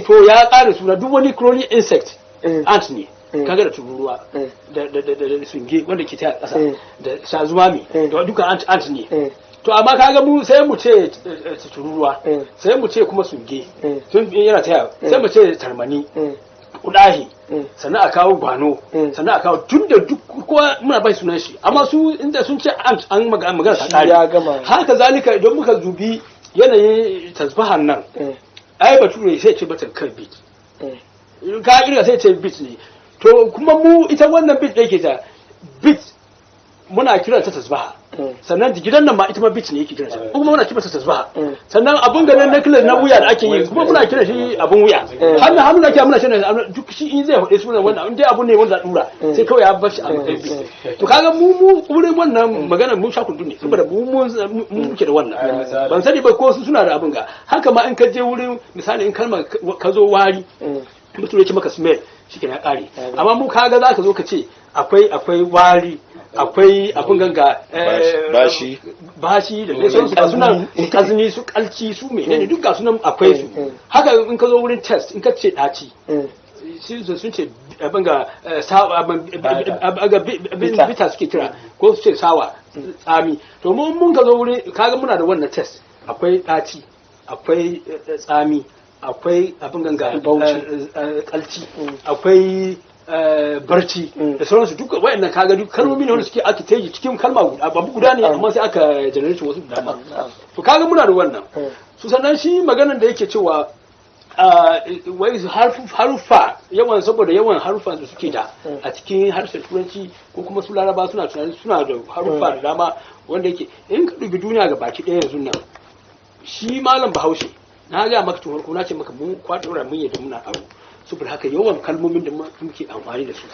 to ya ƙara suna duk wani crawling insect ant ne. Kaga da tururuwa da sunge wanda ke ta ƙasa da shazumami da duka ant ant ne. To amma kaga mu sai mu ce tururuwa, sai mu ce kuma sunge tun yana taya, sai mu ce tarmani, kudahi, sannan a kawo gwano, sannan a kawo tun da duk kowa muna bai sunan shi. Amma su inda sun ce ant, an magana ta Shi kare. ya gama. Haka zalika idan muka zubi yanayin tasbahan nan, ai Bature sai ce mata kan bit, ka kirga sai ce bit ne. To kuma mu ita wannan bit da yake ta bit muna kiran ta tasbaha. Sannan gidan nan ma ita ma bit ne yake kiran ta, kuma muna kiran ta tasbaha. Sannan abun ganin necklace na wuya da ake yi kuma muna kiran shi abun wuya. Hannu hannu da ake muna kiran duk shi. In zai faɗi sunan wannan, in dai abun ne wanda za a dura, sai kawai ya bar shi a matsayin bit. To kaga mu wurin wannan magana mu sha kundu ne, saboda mu muke da wannan. Ban sani ba ko su suna da abun ga haka ma. In ka je wurin misali, in kalmar ka zo wari, mutum ya ce maka smell, shi ya kare. Amma mu kaga za ka zo ka ce akwai wari, akwai abun ganga, Bashi. Bashi da dai sauransu, ga sunan kazni, su kalci, su menene, duk ga sunan akwai su. Haka in ka zo wurin taste, in ka ce daci, sun ce abin ga bitter suke kira, ko su ce sour, tsami. To mun ka zo wurin, kaga muna da wannan taste, akwai daci, akwai tsami, akwai abin ganga kalci, akwai barci da sauransu. Duk wayannan kaga duk kalmomi ne wanda suke ake teji cikin kalma guda, abu guda ne, amma sai aka generate wasu da dama. To kaga muna da wannan su. Sannan shi maganan da yake cewa wai haruffa yawan, saboda yawan haruffan da suke da a cikin harshen Turanci, ko kuma su Laraba suna tunanin suna da haruffa da dama, wanda yake in ka dubi duniya ga baki ɗaya yanzu nan, shi malam Bahaushe na ga maka tun farko, na ce maka mun kwaɗora, mun yadda muna aro. Saboda haka yawan kalmomin da muke amfani da su,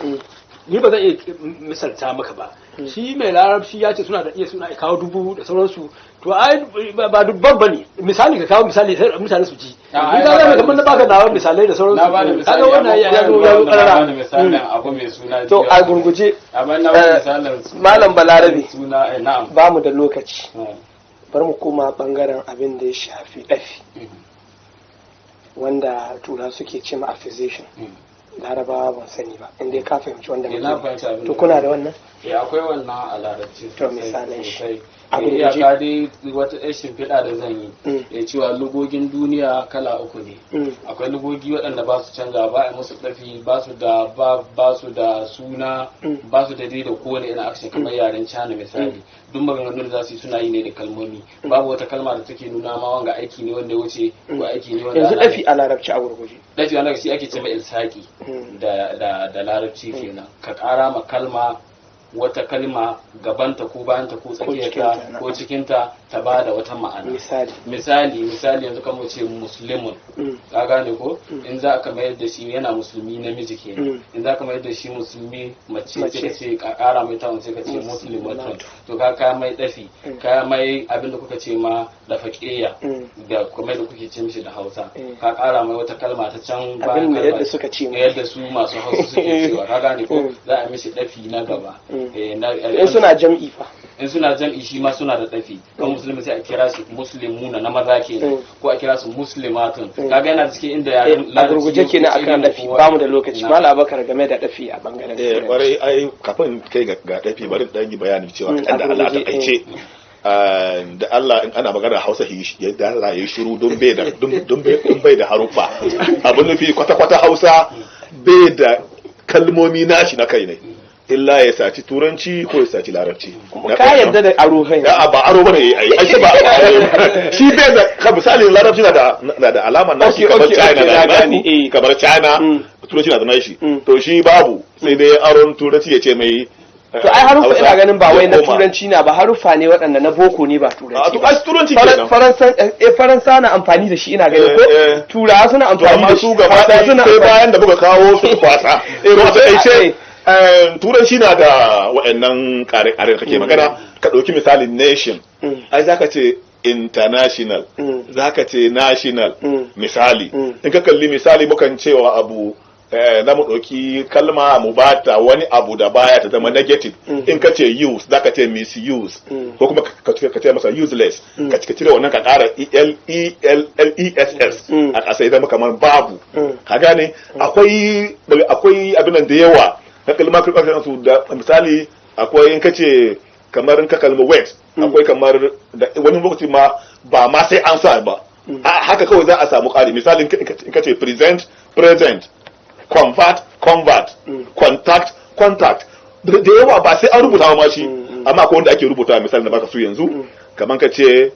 ni ba zan iya misalta maka ba. Shi mai Larabci ya ce suna da iya suna kawo 1000 da sauransu. To ai ba dubban bane. Misali, ka kawo misali sai mutane su ji. Ni ka ga kamar na baka nawa misalai da sauransu. Na ba da misali. Kaga wannan ya zo ya zo karara. Na misalin abu mai suna. To, a gurguje. Amma na ba misalin Malam Balarabe, suna, na'am. Ba mu da lokaci, bar mu koma bangaren abin da ya shafi dafi, wanda Tura suke ce ma affixation, Larabawa ban sani ba, inda ka fahimci wanda muke. To, kuna da wannan? Eh, akwai wannan a Larabci. To, misalin shi. A iyaka dai wata ɗan shimfiɗa da zan yi ya cewa lugogin duniya kala uku ne. Akwai lugogi waɗanda ba su canza ba, a musu ɗafi, ba su da ba su da suna, ba su da dai da kowane irin action, kamar yaren China misali. Duk maganganun da za su yi, suna yi ne da kalmomi. Babu wata kalma da take nuna ma wanga aiki ne wanda ya wuce ko aiki ne wanda Yanzu ɗafi a Larabci, a gurguje. Ɗafi wanda shi ake ce mai ilsaki da Larabci kenan, ka ƙara ma kalma wata kalma gabanta ko bayanta ko tsakiyarta ko cikinta, ta ba da wata ma'ana. Misali? Misali yanzu kamar ce muslimun, ka gane ko? In za ka mayar da shi yana musulmi namiji kenan. In za ka mayar da shi musulmi mace, sai ka ce ka kara mai tawon, sai ka ce muslimatun. To ka mai dafi, ka mai abin da kuka ce ma da faƙiya da kuma da kuke ce mishi da Hausa, ka kara mai wata kalma ta can. Bayan yadda suka ce. Yadda su masu Hausa suke cewa, ka gane ko? Za a mishi dafi na gaba. In suna jam'i fa? In suna jam'i, shi ma suna da dafi. Kan musulmi sai a kira su muslimuna na maza kenan, ko a kira su muslimatun. Kaga yana cikin inda yaren. A gurguje kenan akan dafi, ba mu da lokaci. Malam Abakar, game da dafi a bangaren Eh, kwarai. Ai kafin kai ga dafi, bari dan yi bayani cewa kadan da Allah ta kaice da Allah, in ana magana Hausa ya da Allah ya shiru don bai da don bai da haruffa. Abin nufi, kwata kwata Hausa bai da kalmomi nashi na kai ne. Illa ya saci turanci ko ya saci larabci. Kuma ka yarda da aro kai? A'a, ba aro bane yayi, ai shi ba shi bai da ka misali larabci na da alama na shi kamar China na na gane, da kamar China, turanci na da nashi. To shi babu, sai dai aron turanci ya ce mai To ai haruffa Hausa ina ganin ba wai na ya koma. turanci na ba, haruffa ne waɗanda na boko ne, ba A turanci to ba. ai turanci kenan. Faransa na amfani da shi ina ganin ko turawa suna To amfani amma da shi, su gaba Hausawa ɗaya suna sai amfani. bayan da muka kawo su kwasa. To a taƙaice turanci na da wa'annan kare-kare da kake magana. Ka ɗauki misali nation, ai zaka ce international, zaka ce national. Misali, in ka kalli misali, mukan cewa abu za mu ɗauki kalma mu bata wani abu da baya ta zama negative. In ka ce use, zaka ce misuse, ko kuma ka ce masa useless, ka cire wannan ka ƙara e l e l l e s s a ƙasa, ya zama kamar babu. Ka gane, akwai abin nan da yawa na kalma kalma su da misali akwai in ka ce kamar in ka kalma wet, akwai kamar da wani lokaci ma ba ma sai an sa ba, a haka kawai za a samu ƙari. Misali, in ka ce present, present, convert, convert, contact, contact, da yawa ba sai an rubuta ma shi. Amma akwai wanda ake rubuta. Misali da baka su yanzu, kamar ka ce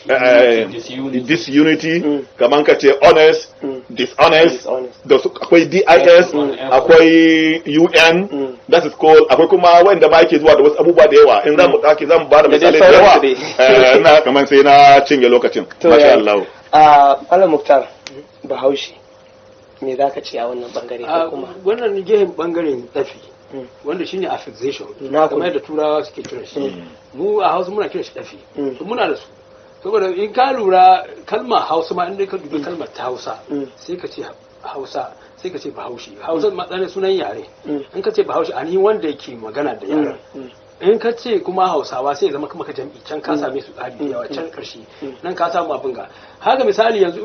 Disunity. Disunity, kamar ka ce honest, dishonest. Dishonest. Da su akwai dis, akwai un, that is called. Akwai kuma wanda ma yake zuwa da wasu abubuwa da yawa. In za mu dake za mu ba da Da dai misalai da yawa. sauransu dai. Ina kamar sai na cinye lokacin. To Masha Allah. A Malam Muktar Bahaushe, me za ka ce a wannan bangare ko kuma Wannan gehen bangaren dafi, wanda shine affixation, Na kamar yadda turawa suke kira shi, mu a Hausa muna kira shi dafi. To muna da su, saboda in ka lura kalmar Hausa ma, in dai ka dubi kalmar ta Hausa, sai ka ce Hausa, sai ka ce Bahaushe. Hausa matsayin sunan yare. In ka ce Bahaushe, ainihin wanda yake magana da yaren. In ka ce kuma Hausawa, sai ya zama kuma ka jam'i can, ka same su tsari da yawa can karshe nan ka samu abin ga haka. Misali yanzu,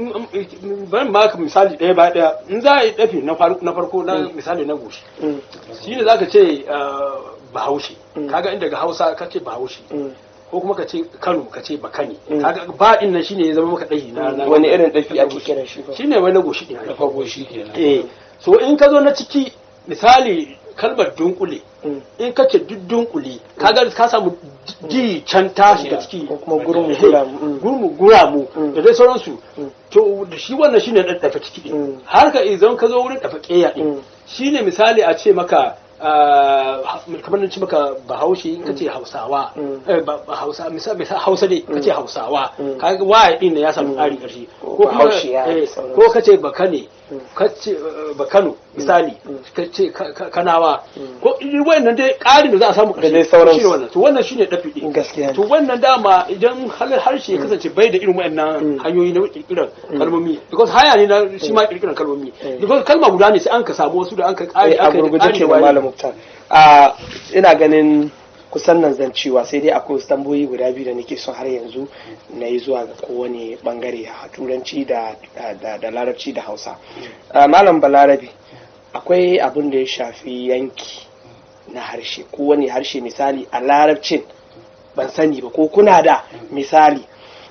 bari in baka misali ɗaya ba ɗaya. In za a yi dafi na farko, na misali na goshi, shine zaka ce Bahaushe. Kaga inda ga Hausa ka ce Bahaushe, ko kuma ka ce Kano, ka ce Bakani, kaga ba din nan shine ya zama maka dahi na Wani irin dafi ake kiran shi ba? Shine wai na goshi din. Na farko shi kenan. Eh, so in ka zo na ciki, misali kalmar dunkule, in ka ce duk dunkule, kaga ka samu d can ta shiga ciki. Ko kuma gurmu guramu. Gurmu guramu da dai sauransu. To da shi wannan shine dan dafa ciki din. Har ka idan ka zo wurin dafa keya din, shine misali a ce maka kamar nan ce maka Bahaushe, in ka ce Hausawa, Hausa, misali Hausa dai ka ce Hausawa, kaga y din ne ya samu ƙari ƙarshe. Ko Ko kuma Bahaushe ya da sauransu. ko ka ce Bakane, ka ce Bakano, misali ka ce Kanawa, ko irin wannan dai ƙarin da za a samu Da dai sauransu. shine wannan. To wannan shine dafi din. Gaskiya ne. To wannan dama idan harshe ya kasance bai da irin waɗannan hanyoyi na kirkirar kalmomi, because haya ne na shi ma kirkirar kalmomi, because kalma guda ne sai an ka samu wasu da an ka ƙari A aka yi gurguje ƙari da ke da waye. Malam Muktar, a ina ganin kusan nan zan cewa sai dai akwai wasu tambayoyi guda biyu da nake son har yanzu na yi zuwa ga kowane bangare, a turanci da larabci da Hausa. Malam Balarabe, akwai abin da ya shafi yanki na harshe, kowane harshe. Misali a larabcin, ban sani ba ko kuna da misali,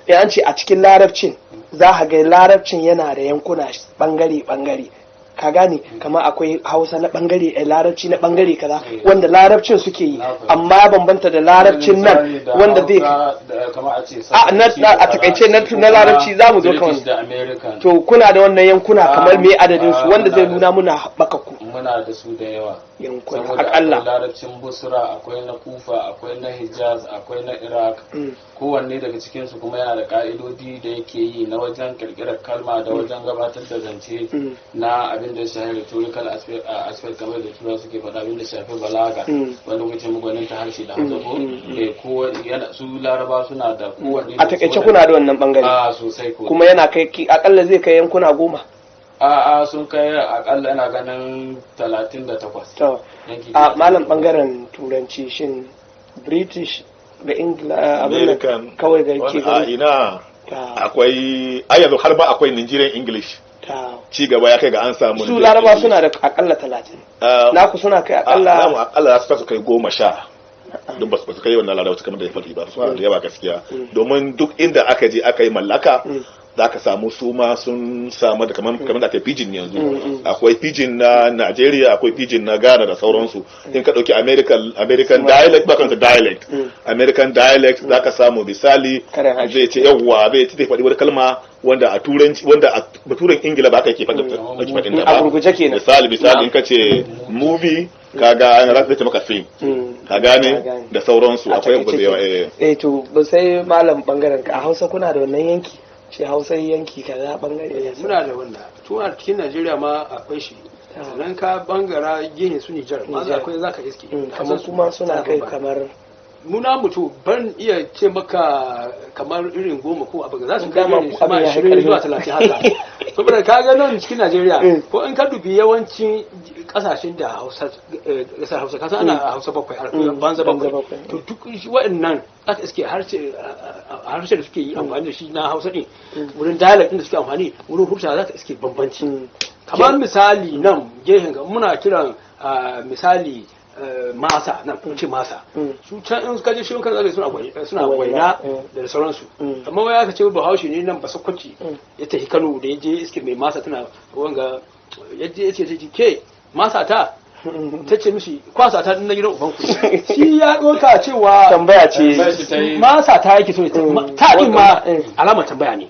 in an ce a cikin larabcin za a ga larabcin yana da yankuna bangare bangare, ka gane, kamar akwai Hausa na bangare, larabci na bangare kaza wanda larabcin suke yi, amma ya bambanta da larabcin nan wanda zai kamar a ce A takaice na larabci za mu zo kan British da American. To kuna da wannan yankuna, kamar me adadin su, wanda zai muna nuna muna haɓaka ku? Muna da su da yawa. Yankuna Saboda akalla. akwai larabcin Busra, akwai na Kufa, akwai na Hijaz, akwai na Iraq. Kowanne daga cikinsu kuma yana da ka'idodi da yake yi na wajen kirkirar kalma da wajen gabatar da zance na abin da ya shafi rhetorical aspect, kamar da turawa suke faɗa, abin da shafi balaga, wanda muke gwanin ta harshe da Hausa ko ko yana su Laraba suna da kowanne. A takaice kuna da wannan bangare? A sosai ko. Kuma yana kai akalla zai kai yankuna 10? A sun kai akalla ina ganin 38. To Yanki a malam 38. Bangaren turanci, shin British da Ingila abin nan American kawai ga ke a gari ina ta akwai, ai yanzu har ma akwai Nigerian English. Ta Ci gaba ya kai ga an samu su Nigerian Laraba English. suna da akalla 30? Naku suna kai akalla akalla? Akalla za su kai 10, don ba su kai wannan larabci kamar da ya faɗi ba. Suna da yawa gaskiya, domin duk inda aka je aka yi mallaka Za ka samu su ma sun samu da kamar da ake pidgin yanzu. Akwai pidgin na Nigeria, akwai pidgin na Ghana da sauransu. In ka ɗauki American dialect, ba kanta dialect, American dialect, za ka samu misali Karin harshe. Zai ce yawwa, zai ce, zai faɗi wani kalma wanda a turanci, wanda a baturen Ingila ba ka yake faɗin ake faɗin ta ba. A gurguje kenan. Misali, in ka ce movie, kaga an zai ce maka film. Ka gane? Ka gane. Da sauransu. A Akwai abu da takaice yawa, kenan. eh. Eh, to ba sai malam, bangaren ka, a Hausa kuna da wannan yanki, ce Hausa yanki kaza, bangare kaza? Muna da wannan tun a cikin Najeriya ma akwai shi. Sannan ka bangara gehen su Nijar ma Nijar. akwai, zaka iske Kamar kuma suna kai kamar muna mutu ban iya ce maka kamar irin 10 ko abu za su kai Dama irin su ma abin ya 20 haifar zuwa 30 haka, saboda ka ga nan cikin Najeriya ko in ka dubi yawancin kasashen da Hausa, kasar Hausa, ka san ana Hausa bakwai, banza banza bakwai. Bakwai. To duk shi waɗannan aka iske harshe da suke yi amfani da shi na Hausa din, wurin dialect din da suke amfani wurin hurta, za ka iske bambanci. Kamar misali nan gehen ga muna kiran, misali, masa nan kun ce masa, su can in suka je shi kan zaka suna waina, waina da sauransu. Amma wai aka ce Bahaushe ne nan Basakwaci ya tafi Kano, da ya je iske mai masa tana wanga, ya je ya ce ke masa ta, ta ce mishi kwasa ta na gidan ubanku. Shi ya ɗauka cewa tambaya ce. Tambayar shi ta yi. Masa ta yake so ya ce, ta din ma alamar tambaya ne.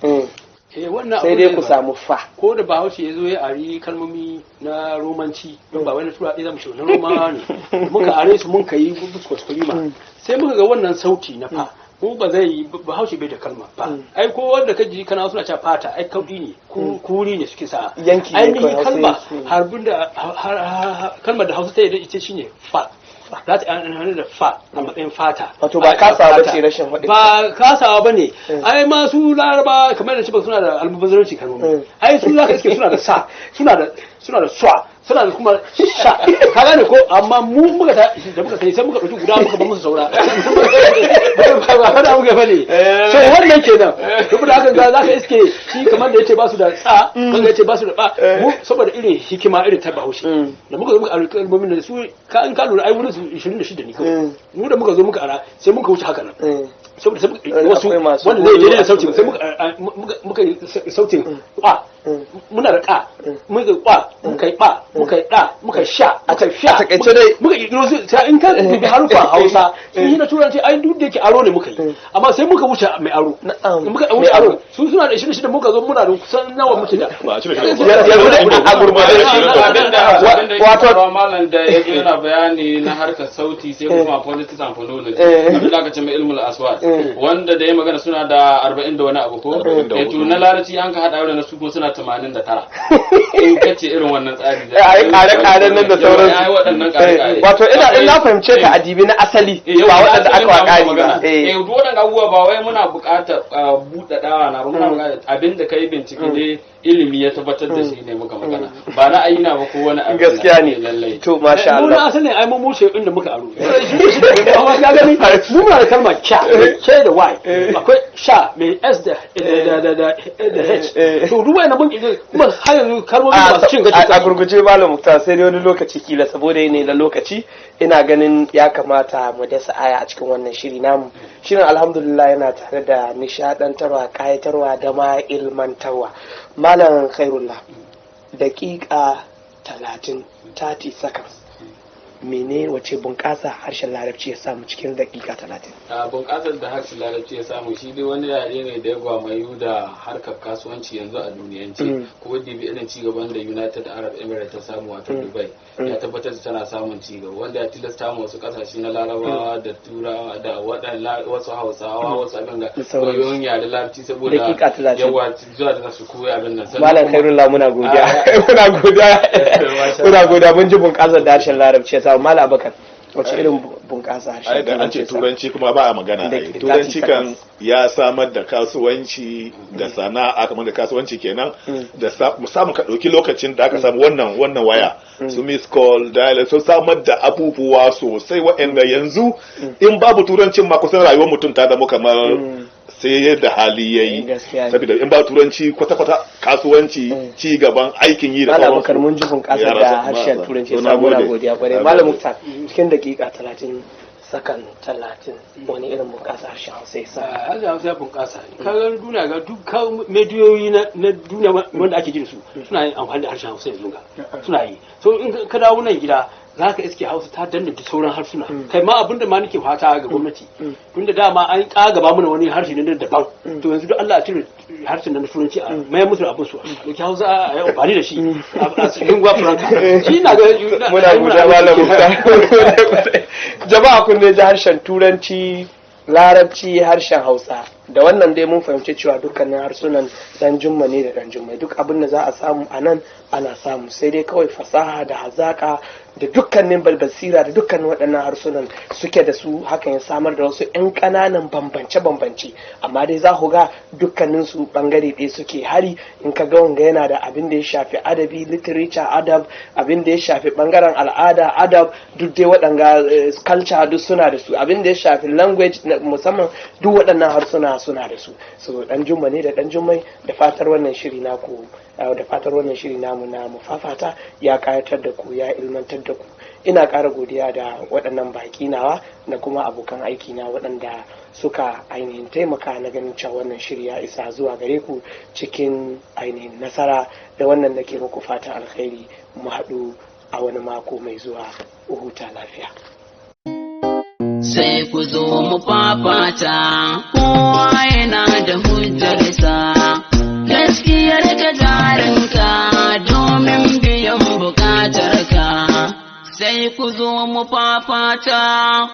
Eh, wannan Sai abu dai ne ku samu fa. Ko da Bahaushe ya zo ya ari kalmomi na Romanci, don ba wani tura ɗaya zamu ce na Romawa ne muka are su, mun kai kuskure ma, sai muka ga wannan sauti na fa mu ba zai yi. Bahaushe bai da kalma fa. Ai ko wanda ka ji kana suna cewa fata, ai kaudi ne, kuri ne suke sa. Yanki ne ainihin kawai, Hausa kalma yanki ne. harbin da kalmar da Hausa ta yi da ita shine fa, za ta yi amfani da fa a matsayin fata. Wato ba kasawa ba ce rashin faɗin. Ba kasawa ba ne. Ai ma su Laraba, kamar da shi, suna da almubazzaranci kalmomi. Ai su za ka iske suna da sa, suna da swa, suna da kuma sha, ka gane ko? Amma mu muka ta da muka sai muka ɗauki guda muka ba musu saura, ba faɗa muka bane. So wannan kenan. Duk da haka za ka iske shi kamar da yace ba su da tsa, kamar da yace ba su da ba, mu saboda irin hikima irin ta Bahaushe da muka zo muka ari kalmomin da su ka, in ka lura ai wurin su 26 ne kawai. Mu da muka zo muka ara sai muka wuce haka nan, saboda sai wasu Akwai masu wanda zai daidai da goyo. sautin, sai muka yi sautin kwa, muna da ka, muka yi kwa, muka yi ba, muka yi da, muka sha, muka yi sha. A takaice dai- Muka kirkiro su. Sai in ka dubi harufan Hausa sun yi na Turanci, ai duk da yake aro ne muka yi, amma sai muka wuce mai aro. Muka wuce aro, su suna da 26, muka zo muna da kusan nawa muke da? Ba a cire shi ba. Yanzu dai a gurguje. Abinda yake Wato- faruwa, malam da ya zo yana bayani na harkar sauti, sai kuma politics and phonology, abinda aka ce mai ilmul aswat, wanda da ya magana suna da 40 da wani abu ko. 44. Eh, to na Larabci an ka hada da su kuma suna 89, in ka ce irin wannan tsari da Ai kare-karen nan da sauransu. Ai waɗannan kare-kare. Wato ina in na fahimce ka, adibi na asali, ba waɗanda aka wa ƙari ba. Eh, duk waɗannan abubuwa ba wai muna buƙatar buɗaɗawa na ba, muna buƙatar abin da kai bincike dai ilimi ya tabbatar da shi ne muka magana, ba ra'ayi na ba ko wani abu. Gaskiya ne. Lallai. To masha Mu na Allah. asalin ai mun wuce inda muka aro. Amma ka gani, mu muna da kalma kya, k da y, akwai sha mai s da h. To duk wayannan mun kirkiri, kuma har yanzu kalmomi masu cin gashi. A gurguje, Malam Muktar, sai dai wani lokaci kila, saboda yanayi na lokaci, ina ganin ya kamata mu dasa aya a cikin wannan shiri namu. Shirin alhamdulillah yana tare da nishadantarwa, kayatarwa da ma ilmantarwa. Malam Khairullah, daƙiƙa 30, 30 seconds, mene wace bunƙasa harshen Larabci ya samu cikin daƙiƙa 30? A bunƙasar da harshen Larabci ya samu, shi dai wani yare ne da ya gwamayu da harkar kasuwanci yanzu a duniyance. Ko dibi irin cigaban da United Arab Emirates ta samu, wato Dubai, ya tabbatar da tana samun cigaba wanda ya tilasta ma wasu kasashe na Larabawa da Turawa da waɗanda wasu Hausawa, wasu abin ga Da sauransu. koyon yare Larabci saboda Daƙiƙa 30. yawa zuwa da su koyi abin nan. Sannan Malam kuma- Khairullah, muna godiya. Ah, Muna godiya. Masha Muna Allah. godiya, mun ji bunƙasar da harshen Larabci ya samu. Malam Abakar, wace irin bunƙasa harshen Ai da an ce ya samu? Turanci kuma ba a magana. Ai Turanci kan ya samar da kasuwanci da sana'a, kamar da kasuwanci kenan da musamman ka ɗauki lokacin da aka samu wannan waya su miss call dial, sun samar da abubuwa sosai waɗanda yanzu in babu Turancin ma kusan rayuwar mutum ta zama kamar sai yadda hali ya yi, Gaskiya ne. saboda in ba Turanci kwata-kwata kasuwanci, ci gaban aikin yi da Malam Abubakar, sauransu mun ji bunƙasar Ya da rasa- harshen ba- Turanci ya to, na samu, muna gode. godiya kwarai. Na Malam gode. Muktar, cikin daƙiƙa 30. sakan 30, wani irin bunƙasa harshen Hausa ya samu? Harshen Hausa ya bunƙasa. Ka ga duniya, ga duk mediyoyi na duniya wanda ake ji da su suna yin amfani da harshen Hausa yanzu, ga suna yi. So in ka dawo nan gida, za ka iske Hausa ta danna duk sauran harsuna. Kai ma, abinda ma nake fata ga gwamnati, tunda dama an kagaba mana wani harshe ne na daban, to yanzu duk Allah a cire harshen na Turanci, a mayar musu da abin su, a dauki Hausa a yi amfani da shi a lingua franca. Shi na ga Muna godiya, Malam Musa. Jama'a, kun dai ji harshen Turanci, Larabci, harshen Hausa. Da wannan dai mun fahimci cewa dukkanin harsunan dan jumma ne da dan jummai. Duk abin da za a samu a nan ana samu, sai dai kawai fasaha da hazaka da dukkanin basira da dukkanin waɗannan harsunan suke da su, hakan ya samar da wasu 'yan ƙananan bambance-bambance. Amma dai za ku ga dukkanin su bangare ɗaya suke hari. In ka ga wanga yana da abin da ya shafi adabi, literature, adab, abin da ya shafi bangaren al'ada, adab, duk dai waɗanga culture duk suna da su, abin da ya shafi language musamman, duk waɗannan harsuna suna da su. So dan jumma ne da dan jummai. Da fatar wannan shiri namu na Mufafata ya kayatar da ku, ya ilmantar da ku. Ina ƙara godiya da waɗannan baƙi nawa da kuma abokan aiki na waɗanda suka ainihin taimaka na ganin cewa wannan shiri ya isa zuwa gare ku cikin ainihin nasara. Da wannan nake muku fatan alkhairi. Mu haɗu a wani mako mai zuwa. Huta lafiya. Sai ku zo mu fafata, kowa yana da hujjarsa, gaskiyar ka jarinka domin biyan bukatarka. Sai ku zo mu fafata.